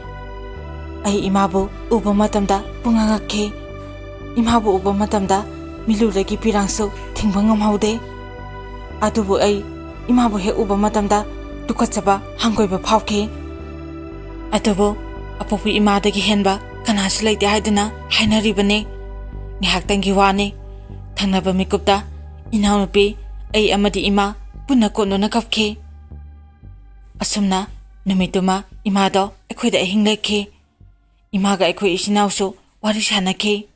ꯑꯩ ꯏꯃꯥꯕꯨ ꯎꯕ ꯃꯇꯝꯗ ꯄꯨꯡꯉꯛ ꯉꯛꯈꯤ꯫ ꯏꯃꯥꯕꯨ ꯎꯕ ꯃꯇꯝꯗ ꯃꯤꯠꯂꯨꯗꯒꯤ ꯄꯤꯔꯥꯡꯁꯨ ꯊꯤꯡꯕ ꯉꯝꯍꯧꯗꯦ꯫ ꯑꯗꯨꯕꯨ ꯑꯩ ꯏꯃꯥꯕꯨ ꯍꯦꯛ ꯎꯕ ꯃꯇꯝꯗ ꯇꯨꯀꯠꯆꯕ ꯍꯪꯒꯣꯏꯕ ꯐꯥꯎꯈꯤ꯫ ꯑꯗꯨꯕꯨ ꯑꯄꯣꯛꯄꯤ ꯏꯃꯥꯗꯒꯤ ꯍꯦꯟꯕ ꯀꯅꯥꯁꯨ ꯂꯩꯇꯦ ꯍꯥꯏꯗꯨꯅ ꯍꯥꯏꯅꯔꯤꯕꯅꯤ꯫ ꯉꯥꯏꯍꯥꯛꯇꯪꯒꯤ ꯋꯥꯅꯤ꯫ ꯊꯪꯅꯕ ꯃꯤꯀꯨꯞꯇ ꯏꯅꯥꯎꯅꯨꯄꯤ, ꯑꯩ ꯑꯃꯗꯤ ꯏꯃꯥ ꯄꯨꯟꯅ ꯀꯣꯟꯗꯨꯅ ꯀꯞꯈꯤ꯫ ꯑꯁꯨꯝꯅ ꯅꯨꯃꯤꯠꯇꯨꯃ ꯏꯃꯥꯗꯣ ꯑꯩꯈꯣꯏꯗ ꯑꯍꯤꯡ ꯂꯦꯛꯈꯤ꯫ ꯏꯃꯥꯒ ꯑꯩꯈꯣꯏ ꯏꯆꯤꯟ ꯏꯅꯥꯎꯁꯨ ꯋꯥꯔꯤ ꯁꯥꯟꯅꯈꯤ꯫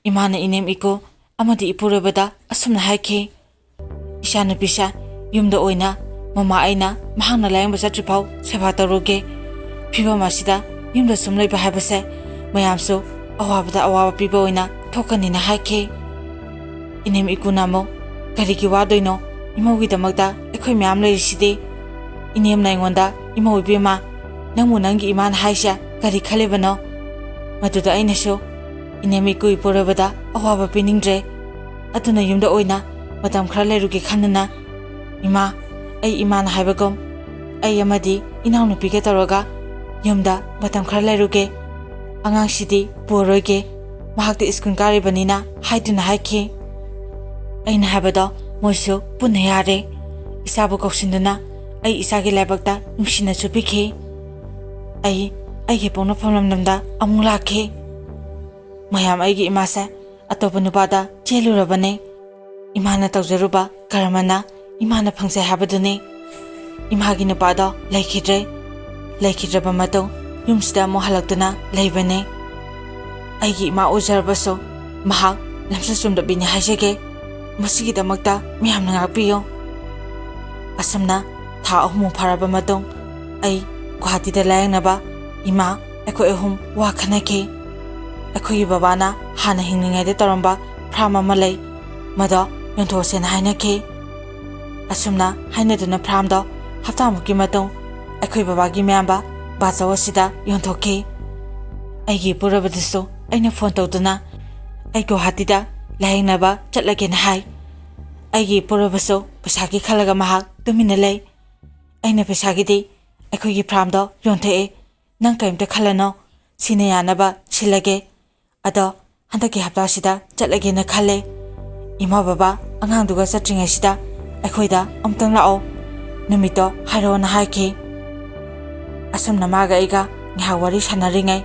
ꯏꯃꯥꯅ ꯏꯅꯦꯝ ꯏꯀꯨ ꯑꯃꯗꯤ ꯏꯄꯨꯔꯣꯏꯕꯗ ꯑꯁꯨꯝꯅ ꯍꯥꯏꯈꯤ, "ꯏꯆꯥꯅꯨꯄꯤꯁꯦ ꯌꯨꯝꯗ ꯑꯣꯏꯅ ꯃꯃꯥ ꯑꯩꯅ ꯃꯍꯥꯛꯅ ꯂꯥꯌꯦꯡꯕ ꯆꯠꯇ꯭ꯔꯤꯐꯥꯎ ꯁꯦꯕꯥ ꯇꯧꯔꯨꯒꯦ꯫ ꯐꯤꯕꯝ ꯑꯁꯤꯗ ꯌꯨꯝꯗ ꯁꯨꯝ ꯂꯩꯕ ꯍꯥꯏꯕꯁꯦ ꯃꯌꯥꯝꯁꯨ ꯑꯋꯥꯕꯗ ꯑꯋꯥꯕ ꯄꯤꯕ ꯑꯣꯏꯅ ꯊꯣꯛꯀꯅꯤꯅ" ꯍꯥꯏꯈꯤ꯫ ꯏꯅꯦꯝ ꯏꯀꯨꯅ ꯑꯃꯨꯛ, "ꯀꯔꯤꯒꯤ ꯋꯥꯗꯣꯏꯅꯣ? ꯏꯃꯧꯒꯤꯗꯃꯛꯇ ꯑꯩꯈꯣꯏ ꯃꯌꯥꯝ ꯂꯩꯔꯤꯁꯤꯗꯤ꯫" ꯏꯅꯦꯝꯅ ꯑꯩꯉꯣꯟꯗ, "ꯏꯃꯧ ꯏꯕꯦꯝꯃ, ꯅꯪꯕꯨ ꯅꯪꯒꯤ ꯏꯃꯥꯅ ꯍꯥꯏꯁꯦ ꯀꯔꯤ ꯈꯜꯂꯤꯕꯅꯣ?" ꯃꯗꯨꯗ ꯑꯩꯅꯁꯨ, "ꯏꯅꯦꯝ ꯏꯀꯨ ꯏꯄꯨꯔꯣꯏꯕꯗ ꯑꯋꯥꯕ ꯄꯤꯅꯤꯡꯗ꯭ꯔꯦ꯫ ꯑꯗꯨꯅ ꯌꯨꯝꯗ ꯑꯣꯏꯅ ꯃꯇꯝ ꯈꯔ ꯂꯩꯔꯨꯒꯦ ꯈꯟꯗꯨꯅ ꯏꯃꯥ, ꯑꯩ ꯏꯃꯥꯅ ꯍꯥꯏꯕꯒꯨꯝ ꯑꯩ ꯑꯃꯗꯤ ꯏꯅꯥꯎꯅꯨꯄꯤꯒ ꯇꯧꯔꯒ ꯌꯨꯝꯗ ꯃꯇꯝ ꯈꯔ ꯂꯩꯔꯨꯒꯦ꯫ ꯑꯉꯥꯡꯁꯤꯗꯤ ꯄꯨꯔꯣꯏꯒꯦ, ꯃꯍꯥꯛꯇꯤ ꯁ꯭ꯀꯨꯜ ꯀꯥꯔꯤꯕꯅꯤꯅ" ꯍꯥꯏꯗꯨꯅ ꯍꯥꯏꯈꯤ꯫ ꯑꯩꯅ ꯍꯥꯏꯕꯗꯣ ꯃꯣꯏꯁꯨ ꯄꯨꯟꯅ ꯌꯥꯔꯦ꯫ ꯏꯆꯥꯕꯨ ꯀꯧꯁꯤꯟꯗꯨꯅ ꯑꯩ ꯏꯆꯥꯒꯤ ꯂꯥꯏꯕꯛꯇ ꯅꯨꯡꯁꯤꯅ ꯆꯨꯞꯄꯤꯈꯤ꯫ ꯑꯩ ꯑꯩꯒꯤ ꯄꯣꯛꯅꯐꯝ ꯂꯝꯗꯝꯗ ꯑꯃꯨꯛ ꯂꯥꯛꯈꯤ꯫ ꯃꯌꯥꯝ, ꯑꯩꯒꯤ ꯏꯃꯥꯁꯦ ꯑꯇꯣꯞꯄ ꯅꯨꯄꯥꯗ ꯆꯦꯜꯂꯨꯔꯕꯅꯤ꯫ ꯏꯃꯥꯅ ꯇꯧꯖꯔꯨꯕ ꯀꯔꯃꯅ ꯏꯃꯥꯅ ꯐꯪꯖꯩ ꯍꯥꯏꯕꯗꯨꯅꯤ꯫ ꯏꯃꯥꯒꯤ ꯅꯨꯄꯥꯗꯣ ꯂꯩꯈꯤꯗ꯭ꯔꯦ꯫ ꯂꯩꯈꯤꯗ꯭ꯔꯕ ꯃꯇꯨꯡ ꯌꯨꯝꯁꯤꯗ ꯑꯃꯨꯛ ꯍꯜꯂꯛꯇꯨꯅ ꯂꯩꯕꯅꯤ꯫ ꯑꯩꯒꯤ ꯏꯃꯥ ꯑꯣꯏꯖꯔꯕꯁꯨ ꯃꯍꯥꯛ ꯂꯝꯆꯠ ꯆꯨꯝꯗꯕꯤꯅꯤ ꯍꯥꯏꯖꯒꯦ꯫ ꯃꯁꯤꯒꯤꯗꯃꯛꯇ ꯃꯌꯥꯝꯅ ꯉꯥꯛꯄꯤꯌꯨ꯫ ꯑꯁꯨꯝꯅ ꯊꯥ ꯑꯍꯨꯝꯃꯨꯛ ꯐꯥꯔꯕ ꯃꯇꯨꯡ ꯑꯩ ꯒꯨꯋꯥꯍꯥꯇꯤꯗ ꯂꯥꯌꯦꯡꯅꯕ ꯏꯃꯥ, ꯑꯩꯈꯣꯏ ꯑꯍꯨꯝ ꯋꯥ ꯈꯟꯅꯈꯤ꯫ ꯑꯩꯈꯣꯏꯒꯤ ꯕꯕꯥꯅ ꯍꯥꯟꯅ ꯍꯤꯡꯂꯤꯉꯩꯗ ꯇꯧꯔꯝꯕ ꯐꯥꯔꯝ ꯑꯃ ꯂꯩ, ꯃꯗꯣ ꯌꯣꯟꯊꯣꯛꯑꯁꯦꯅ ꯍꯥꯏꯅꯈꯤ꯫ ꯑꯁꯨꯝꯅ ꯍꯥꯏꯅꯗꯨꯅ ꯐꯥꯔꯝꯗꯣ ꯍꯞꯇꯥꯃꯨꯛꯀꯤ ꯃꯇꯨꯡ ꯑꯩꯈꯣꯏ ꯕꯕꯥꯒꯤ ꯃꯌꯥꯝꯕ ꯕꯥꯆꯧ ꯑꯁꯤꯗ ꯌꯣꯟꯊꯣꯛꯈꯤ꯫ ꯑꯩꯒꯤ ꯏꯄꯨꯔꯣꯏꯕꯗꯁꯨ ꯑꯩꯅ ꯐꯣꯟ ꯇꯧꯗꯨꯅ ꯑꯩ ꯒꯨꯋꯥꯍꯥꯇꯤꯗ ꯂꯥꯌꯦꯡꯅꯕ ꯆꯠꯂꯒꯦꯅ ꯍꯥꯏ꯫ ꯑꯩꯒꯤ ꯏꯄꯨꯔꯣꯏꯕꯁꯨ ꯄꯩꯁꯥꯒꯤ ꯈꯜꯂꯒ ꯃꯍꯥꯛ ꯇꯨꯃꯤꯟꯅ ꯂꯩ꯫ ꯑꯩꯅ ꯄꯩꯁꯥꯒꯤꯗꯤ ꯑꯩꯈꯣꯏꯒꯤ ꯐꯥꯔꯝꯗꯣ ꯌꯣꯟꯊꯣꯛꯑꯦ, ꯅꯪ ꯀꯔꯤꯝꯇ ꯈꯜꯂꯅꯣ, ꯁꯤꯅ ꯌꯥꯅꯕ ꯁꯤꯜꯂꯒꯦ꯫ ꯑꯗꯣ ꯍꯟꯗꯛꯀꯤ ꯍꯞꯇꯥꯁꯤꯗ ꯆꯠꯂꯒꯦꯅ ꯈꯜꯂꯦ꯫ ꯏꯃꯥ ꯕꯕꯥ ꯑꯉꯥꯡꯗꯨꯒ ꯆꯠꯇ꯭ꯔꯤꯉꯩꯁꯤꯗ ꯑꯩꯈꯣꯏꯗ ꯑꯃꯨꯛꯇꯪ ꯂꯥꯛꯑꯣ, ꯅꯨꯃꯤꯠꯇꯣ ꯍꯥꯏꯔꯛꯑꯣꯅ ꯍꯥꯏꯈꯤ꯫ ꯑꯁꯨꯝꯅ ꯃꯥꯒ ꯑꯩꯒ ꯉꯥꯏꯍꯥꯛ ꯋꯥꯔꯤ ꯁꯥꯟꯅꯔꯤꯉꯩ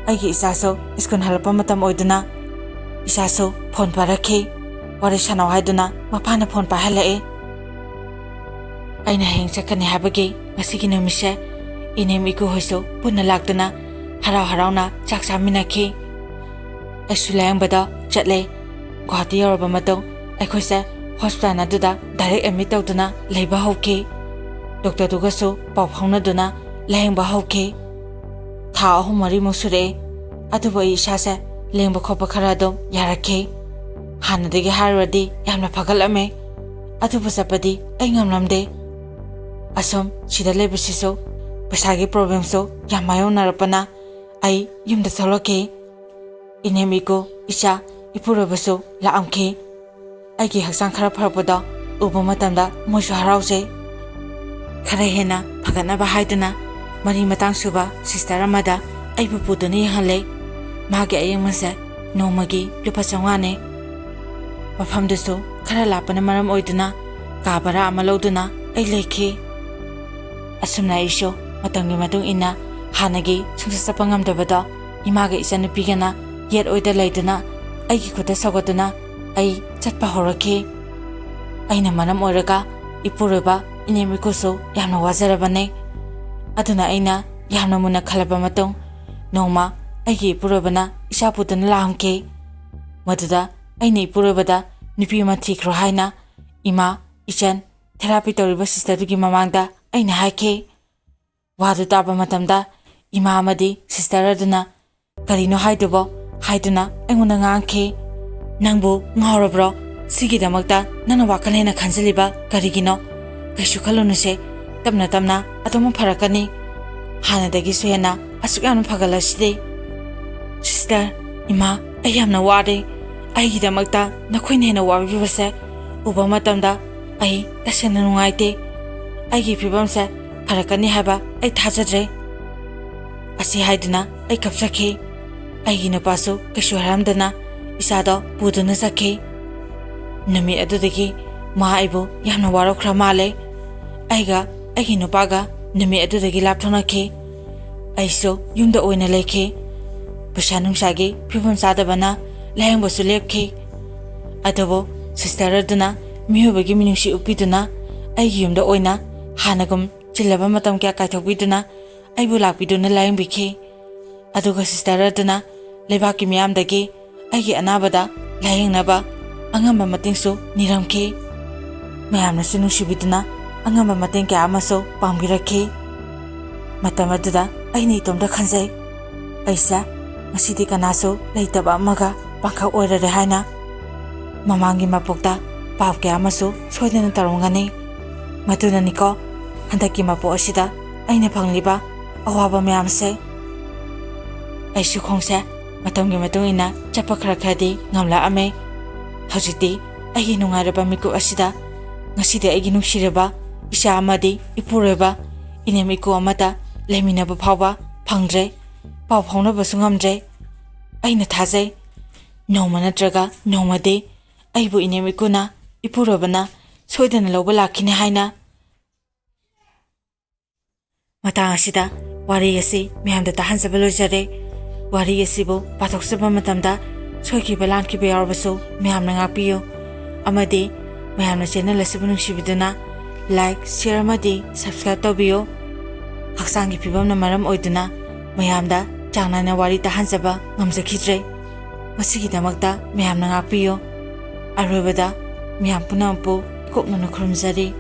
ꯑꯩꯒꯤ ꯏꯆꯥꯁꯨ ꯁ꯭ꯀꯨꯜ ꯍꯜꯂꯛꯄ ꯃꯇꯝ ꯑꯣꯏꯗꯨꯅ ꯏꯆꯥꯁꯨ ꯐꯣꯟ ꯄꯥꯏꯔꯛꯈꯤ꯫ ꯋꯥꯔꯤ ꯁꯥꯟꯅꯧ ꯍꯥꯏꯗꯨꯅ ꯃꯄꯥꯅ ꯐꯣꯟ ꯄꯥꯏꯍꯜꯂꯛꯑꯦ꯫ ꯑꯩꯅ ꯍꯌꯦꯡ ꯆꯠꯀꯅꯤ ꯍꯥꯏꯕꯒꯤ ꯉꯁꯤꯒꯤ ꯅꯨꯃꯤꯠꯁꯦ ꯏꯅꯦꯝ ꯏꯀꯨ ꯍꯣꯏꯁꯨ ꯄꯨꯟꯅ ꯂꯥꯛꯇꯨꯅ ꯍꯔꯥꯎ ꯍꯔꯥꯎꯅ ꯆꯥꯛ ꯆꯥꯃꯤꯟꯅꯈꯤ꯫ ꯑꯩꯁꯨ ꯂꯥꯌꯦꯡꯕꯗ ꯆꯠꯂꯦ꯫ ꯒꯨꯋꯥꯍꯥꯇꯤ ꯌꯧꯔꯕ ꯃꯇꯨꯡ ꯑꯩꯈꯣꯏꯁꯦ ꯍꯣꯁꯄꯤꯇꯥꯜ ꯑꯗꯨꯗ ꯗꯥꯏꯔꯦꯛ ꯑꯦꯗꯃꯤꯠ ꯇꯧꯗꯨꯅ ꯂꯩꯕ ꯍꯧꯈꯤ꯫ ꯗꯣꯛꯇꯔꯗꯨꯒꯁꯨ ꯄꯥꯎ ꯐꯥꯎꯅꯗꯨꯅ ꯂꯥꯌꯦꯡꯕ ꯍꯧꯈꯤ꯫ ꯊꯥ ꯑꯍꯨꯝ ꯃꯔꯤꯃꯨꯛ ꯁꯨꯔꯛꯑꯦ, ꯑꯗꯨꯕꯨ ꯑꯩ ꯏꯁꯥꯁꯦ ꯂꯦꯡꯕ ꯈꯣꯠꯄ ꯈꯔ ꯑꯗꯨꯝ ꯌꯥꯔꯛꯈꯤ꯫ ꯍꯥꯟꯅꯗꯒꯤ ꯍꯥꯏꯔꯨꯔꯗꯤ ꯌꯥꯝꯅ ꯐꯒꯠꯂꯝꯃꯦ, ꯑꯗꯨꯕꯨ ꯆꯠꯄꯗꯤ ꯑꯩ ꯉꯝꯂꯝꯗꯦ꯫ ꯑꯁꯨꯝ ꯁꯤꯗ ꯂꯩꯕꯁꯤꯁꯨ ꯄꯩꯁꯥꯒꯤ ꯄ꯭ꯔꯣꯕ꯭ꯂꯦꯝꯁꯨ ꯌꯥꯝ ꯃꯥꯌꯣꯛꯅꯔꯛꯄꯅ ꯑꯩ ꯌꯨꯝꯗ ꯊꯣꯛꯂꯛꯈꯤ꯫ ꯏꯅꯦꯝ ꯏꯀꯨ, ꯏꯆꯥ, ꯏꯄꯨꯔꯣꯏꯕꯁꯨ ꯂꯥꯛꯑꯝꯈꯤ꯫ ꯑꯩꯒꯤ ꯍꯛꯆꯥꯡ ꯈꯔ ꯐꯔꯛꯄꯗꯣ ꯎꯕ ꯃꯇꯝꯗ ꯃꯣꯏꯁꯨ ꯍꯔꯥꯎꯖꯩ꯫ ꯈꯔ ꯍꯦꯟꯅ ꯐꯒꯠꯅꯕ ꯍꯥꯏꯗꯨꯅ ꯃꯔꯤ ꯃꯇꯥꯡ ꯁꯨꯕ ꯁꯤꯁꯇꯔ ꯑꯃꯗ ꯑꯩꯕꯨ ꯄꯨꯗꯨꯅ ꯌꯦꯡꯍꯜꯂꯦ꯫ ꯃꯥꯒꯤ ꯑꯌꯦꯡꯃꯟꯁꯦ ꯅꯣꯡꯃꯒꯤ ꯂꯨꯄꯥ ꯆꯥꯝꯃꯉꯥꯅꯦ꯫ ꯃꯐꯝꯗꯨꯁꯨ ꯈꯔ ꯂꯥꯞꯄꯅ ꯃꯔꯝ ꯑꯣꯏꯗꯨꯅ ꯀꯥ ꯚꯔꯥ ꯑꯃ ꯂꯧꯗꯨꯅ ꯑꯩ ꯂꯩꯈꯤ꯫ ꯑꯁꯨꯝꯅ ꯑꯩꯁꯨ ꯃꯇꯝꯒꯤ ꯃꯇꯨꯡ ꯏꯟꯅ ꯍꯥꯟꯅꯒꯤ ꯁꯨꯡꯆꯠ ꯆꯠꯄ ꯉꯝꯗꯕꯗꯣ ꯏꯃꯥꯒ ꯏꯆꯟꯅꯨꯄꯤꯒꯅ ꯌꯦꯠ ꯑꯣꯏꯗ ꯂꯩꯗꯨꯅ ꯑꯩꯒꯤ ꯈꯨꯠꯇ ꯁꯧꯒꯠꯇꯨꯅ ꯑꯩ ꯆꯠꯄ ꯍꯧꯔꯛꯈꯤ꯫ ꯑꯩꯅ ꯃꯔꯝ ꯑꯣꯏꯔꯒ ꯏꯄꯨꯔꯣꯏꯕ ꯏꯅꯦꯝ ꯏꯀꯨꯁꯨ ꯌꯥꯝꯅ ꯋꯥꯖꯔꯕꯅꯦ꯫ ꯑꯗꯨꯅ ꯑꯩꯅ ꯌꯥꯝꯅ ꯃꯨꯟꯅ ꯈꯜꯂꯕ ꯃꯇꯨꯡ ꯅꯣꯡꯃ ꯑꯩꯒꯤ ꯏꯄꯨꯔꯣꯏꯕꯅ ꯏꯆꯥ ꯄꯨꯗꯨꯅ ꯂꯥꯛꯑꯝꯈꯤ꯫ ꯃꯗꯨꯗ ꯑꯩꯅ ꯏꯄꯨꯔꯣꯏꯕꯗ ꯅꯨꯄꯤ ꯑꯃ ꯊꯤꯈ꯭ꯔꯣ ꯍꯥꯏꯅ ꯏꯃꯥ, ꯏꯆꯟ, ꯊꯦꯔꯥꯄꯤ ꯇꯧꯔꯤꯕ ꯁꯤꯁꯇꯔꯗꯨꯒꯤ ꯃꯃꯥꯡꯗ ꯑꯩꯅ ꯍꯥꯏꯈꯤ꯫ ꯋꯥꯗꯨ ꯇꯥꯕ ꯃꯇꯝꯗ ꯏꯃꯥ ꯑꯃꯗꯤ ꯁꯤꯁꯇꯔ ꯑꯗꯨꯅ "ꯀꯔꯤꯅꯣ ꯍꯥꯏꯗꯨꯕꯣ?" ꯍꯥꯏꯗꯨꯅ ꯑꯩꯉꯣꯟꯗ ꯉꯥꯡꯈꯤ꯫ "ꯅꯪꯕꯨ ꯉꯥꯎꯔꯕ꯭ꯔꯣ? ꯁꯤꯒꯤꯗꯃꯛꯇ ꯅꯪꯅ ꯋꯥꯈꯜ ꯍꯦꯟꯅ ꯈꯟꯖꯤꯜꯂꯤꯕ ꯀꯔꯤꯒꯤꯅꯣ? ꯀꯩꯁꯨ ꯈꯜꯂꯨꯅꯨꯁꯦ, ꯇꯞꯅ ꯇꯞꯅ ꯑꯗꯨꯝ ꯐꯔꯛꯀꯅꯤ꯫ ꯍꯥꯟꯅꯗꯒꯤꯁꯨ ꯍꯦꯟꯅ ꯑꯁꯨꯛ ꯌꯥꯝꯅ ꯐꯒꯠꯂꯁꯤꯗꯤ꯫" "ꯁꯤꯁꯇꯔ, ꯏꯃꯥ, ꯑꯩ ꯌꯥꯝꯅ ꯋꯥꯔꯦ꯫ ꯑꯩꯒꯤꯗꯃꯛꯇ ꯅꯈꯣꯏꯅ ꯍꯦꯟꯅ ꯋꯥꯕꯤꯕꯁꯦ ꯎꯕ ꯃꯇꯝꯗ ꯑꯩ ꯇꯁꯦꯡꯅ ꯅꯨꯡꯉꯥꯏꯇꯦ꯫ ꯑꯩꯒꯤ ꯐꯤꯕꯝꯁꯦ ꯐꯔꯛꯀꯅꯤ ꯍꯥꯏꯕ ꯑꯩ ꯊꯥꯖꯗ꯭ꯔꯦ꯫" ꯑꯁꯤ ꯍꯥꯏꯗꯨꯅ ꯑꯩ ꯀꯞꯆꯈꯤ꯫ ꯑꯩꯒꯤ ꯅꯨꯄꯥꯁꯨ ꯀꯩꯁꯨ ꯍꯥꯏꯔꯝꯗꯅ ꯏꯆꯥꯗꯣ ꯄꯨꯗꯨꯅ ꯆꯠꯈꯤ꯫ ꯅꯨꯃꯤꯠ ꯑꯗꯨꯗꯒꯤ ꯃꯥ ꯑꯩꯕꯨ ꯌꯥꯝꯅ ꯋꯥꯔꯧꯈ꯭ꯔ ꯃꯥꯜꯂꯦ꯫ ꯑꯩꯒ ꯑꯩꯒꯤ ꯅꯨꯄꯥꯒ ꯅꯨꯃꯤꯠ ꯑꯗꯨꯗꯒꯤ ꯂꯥꯞꯊꯣꯛꯅꯈꯤ꯫ ꯑꯩꯁꯨ ꯌꯨꯝꯗ ꯑꯣꯏꯅ ꯂꯩꯈꯤ꯫ ꯄꯩꯁꯥ ꯅꯨꯡꯁꯥꯒꯤ ꯐꯤꯕꯝ ꯆꯥꯗꯕꯅ ꯂꯥꯌꯦꯡꯕꯁꯨ ꯂꯦꯞꯈꯤ꯫ ꯑꯗꯨꯕꯨ ꯁꯤꯁꯇꯔ ꯑꯗꯨꯅ ꯃꯤꯑꯣꯏꯕꯒꯤ ꯃꯤꯅꯨꯡꯁꯤ ꯎꯠꯄꯤꯗꯨꯅ ꯑꯩꯒꯤ ꯌꯨꯝꯗ ꯑꯣꯏꯅ ꯍꯥꯟꯅꯒꯨꯝ ꯆꯤꯜꯂꯕ ꯃꯇꯝ ꯀꯌꯥ ꯀꯥꯏꯊꯣꯛꯄꯤꯗꯨꯅ ꯑꯩꯕꯨ ꯂꯥꯛꯄꯤꯗꯨꯅ ꯂꯥꯌꯦꯡꯕꯤꯈꯤ꯫ ꯑꯗꯨꯒ ꯁꯤꯁꯇꯔ ꯑꯗꯨꯅ ꯂꯩꯕꯥꯛꯀꯤ ꯃꯤꯌꯥꯝꯗꯒꯤ ꯑꯩꯒꯤ ꯑꯅꯥꯕꯗ ꯂꯥꯌꯦꯡꯅꯕ ꯑꯉꯝꯕ ꯃꯇꯦꯡꯁꯨ ꯅꯤꯔꯝꯈꯤ꯫ ꯃꯌꯥꯝꯅꯁꯨ ꯅꯨꯡꯁꯤꯕꯤꯗꯨꯅ ꯑꯉꯝꯕ ꯃꯇꯦꯡ ꯀꯌꯥ ꯑꯃꯁꯨ ꯄꯥꯡꯕꯤꯔꯛꯈꯤ꯫ ꯃꯇꯝ ꯑꯗꯨꯗ ꯑꯩꯅ ꯏꯇꯣꯝꯇ ꯈꯟꯖꯩ, "ꯑꯩꯁꯦ ꯉꯁꯤꯗꯤ ꯀꯅꯥꯁꯨ ꯂꯩꯇꯕ ꯑꯃꯒ ꯄꯥꯡꯈꯛ ꯑꯣꯏꯔꯔꯦ" ꯍꯥꯏꯅ꯫ ꯃꯃꯥꯡꯒꯤ ꯃꯄꯣꯛꯇ ꯄꯥꯞ ꯀꯌꯥ ꯑꯃꯁꯨ ꯁꯣꯏꯗꯅ ꯇꯧꯔꯝꯒꯅꯤ꯫ ꯃꯗꯨꯅꯅꯤꯀꯣ ꯍꯟꯗꯛꯀꯤ ꯃꯄꯣꯛ ꯑꯁꯤꯗ ꯑꯩꯅ ꯐꯪꯂꯤꯕ ꯑꯋꯥꯕ ꯃꯌꯥꯝꯁꯦ꯫ ꯑꯩꯁꯨ ꯈꯣꯡꯁꯦ ꯃꯇꯝꯒꯤ ꯃꯇꯨꯡ ꯏꯟꯅ ꯆꯠꯄ ꯈꯔ ꯈꯔꯗꯤ ꯉꯝꯂꯛꯑꯝꯃꯦ꯫ ꯍꯧꯖꯤꯛꯇꯤ ꯑꯩꯒꯤ ꯅꯨꯡꯉꯥꯏꯔꯕ ꯃꯤꯀꯨꯞ ꯑꯁꯤꯗ ꯉꯁꯤꯗꯤ ꯑꯩꯒꯤ ꯅꯨꯡꯁꯤꯔꯕ ꯏꯆꯥ ꯑꯃꯗꯤ ꯏꯄꯨꯔꯣꯏꯕ ꯏꯅꯦꯝ ꯏꯀꯨ ꯑꯃꯠꯇ ꯂꯩꯃꯤꯟꯅꯕ ꯐꯥꯎꯕ ꯐꯪꯗ꯭ꯔꯦ꯫ ꯄꯥꯎ ꯐꯥꯎꯅꯕꯁꯨ ꯉꯝꯗ꯭ꯔꯦ꯫ ꯑꯩꯅ ꯊꯥꯖꯩ, ꯅꯣꯡꯃ ꯅꯠꯇ꯭ꯔꯒ ꯅꯣꯡꯃꯗꯤ ꯑꯩꯕꯨ ꯏꯅꯦꯝ ꯏꯀꯨꯅ, ꯏꯄꯨꯔꯣꯏꯕꯅ ꯁꯣꯏꯗꯅ ꯂꯧꯕ ꯂꯥꯛꯈꯤꯅꯤ ꯍꯥꯏꯅ꯫ ꯃꯇꯥꯡ ꯑꯁꯤꯗ ꯋꯥꯔꯤ ꯑꯁꯤ ꯃꯌꯥꯝꯗ ꯇꯥꯍꯟꯖꯕ ꯂꯣꯏꯖꯔꯦ꯫ ꯋꯥꯔꯤ ꯑꯁꯤꯕꯨ ꯄꯥꯊꯣꯛꯆꯕ ꯃꯇꯝꯗ ꯁꯣꯏꯈꯤꯕ ꯂꯥꯟꯈꯤꯕ ꯌꯥꯎꯔꯕꯁꯨ ꯃꯌꯥꯝꯅ ꯉꯥꯛꯄꯤꯌꯨ, ꯑꯃꯗꯤ ꯃꯌꯥꯝꯅ ꯆꯦꯅꯦꯜ ꯑꯁꯤꯕꯨ ꯅꯨꯡꯁꯤꯕꯤꯗꯨꯅ like, share ꯑꯃꯗꯤ subscribe ꯇꯧꯕꯤꯌꯨ꯫ ꯍꯛꯆꯥꯡꯒꯤ ꯐꯤꯕꯝꯅ ꯃꯔꯝ ꯑꯣꯏꯗꯨꯅ ꯃꯌꯥꯝꯗ ꯆꯥꯡ ꯅꯥꯏꯅ ꯋꯥꯔꯤ ꯇꯥꯍꯟꯖꯕ ꯉꯝꯖꯈꯤꯗ꯭ꯔꯦ꯫ ꯃꯁꯤꯒꯤꯗꯃꯛꯇ ꯃꯌꯥꯝꯅ ꯉꯥꯛꯄꯤꯌꯨ꯫ ꯑꯔꯣꯏꯕꯗ ꯃꯌꯥꯝ ꯄꯨꯝꯅꯃꯛꯄꯨ ꯏꯀꯣꯛꯅꯅ ꯈꯨꯔꯨꯝꯖꯔꯤ꯫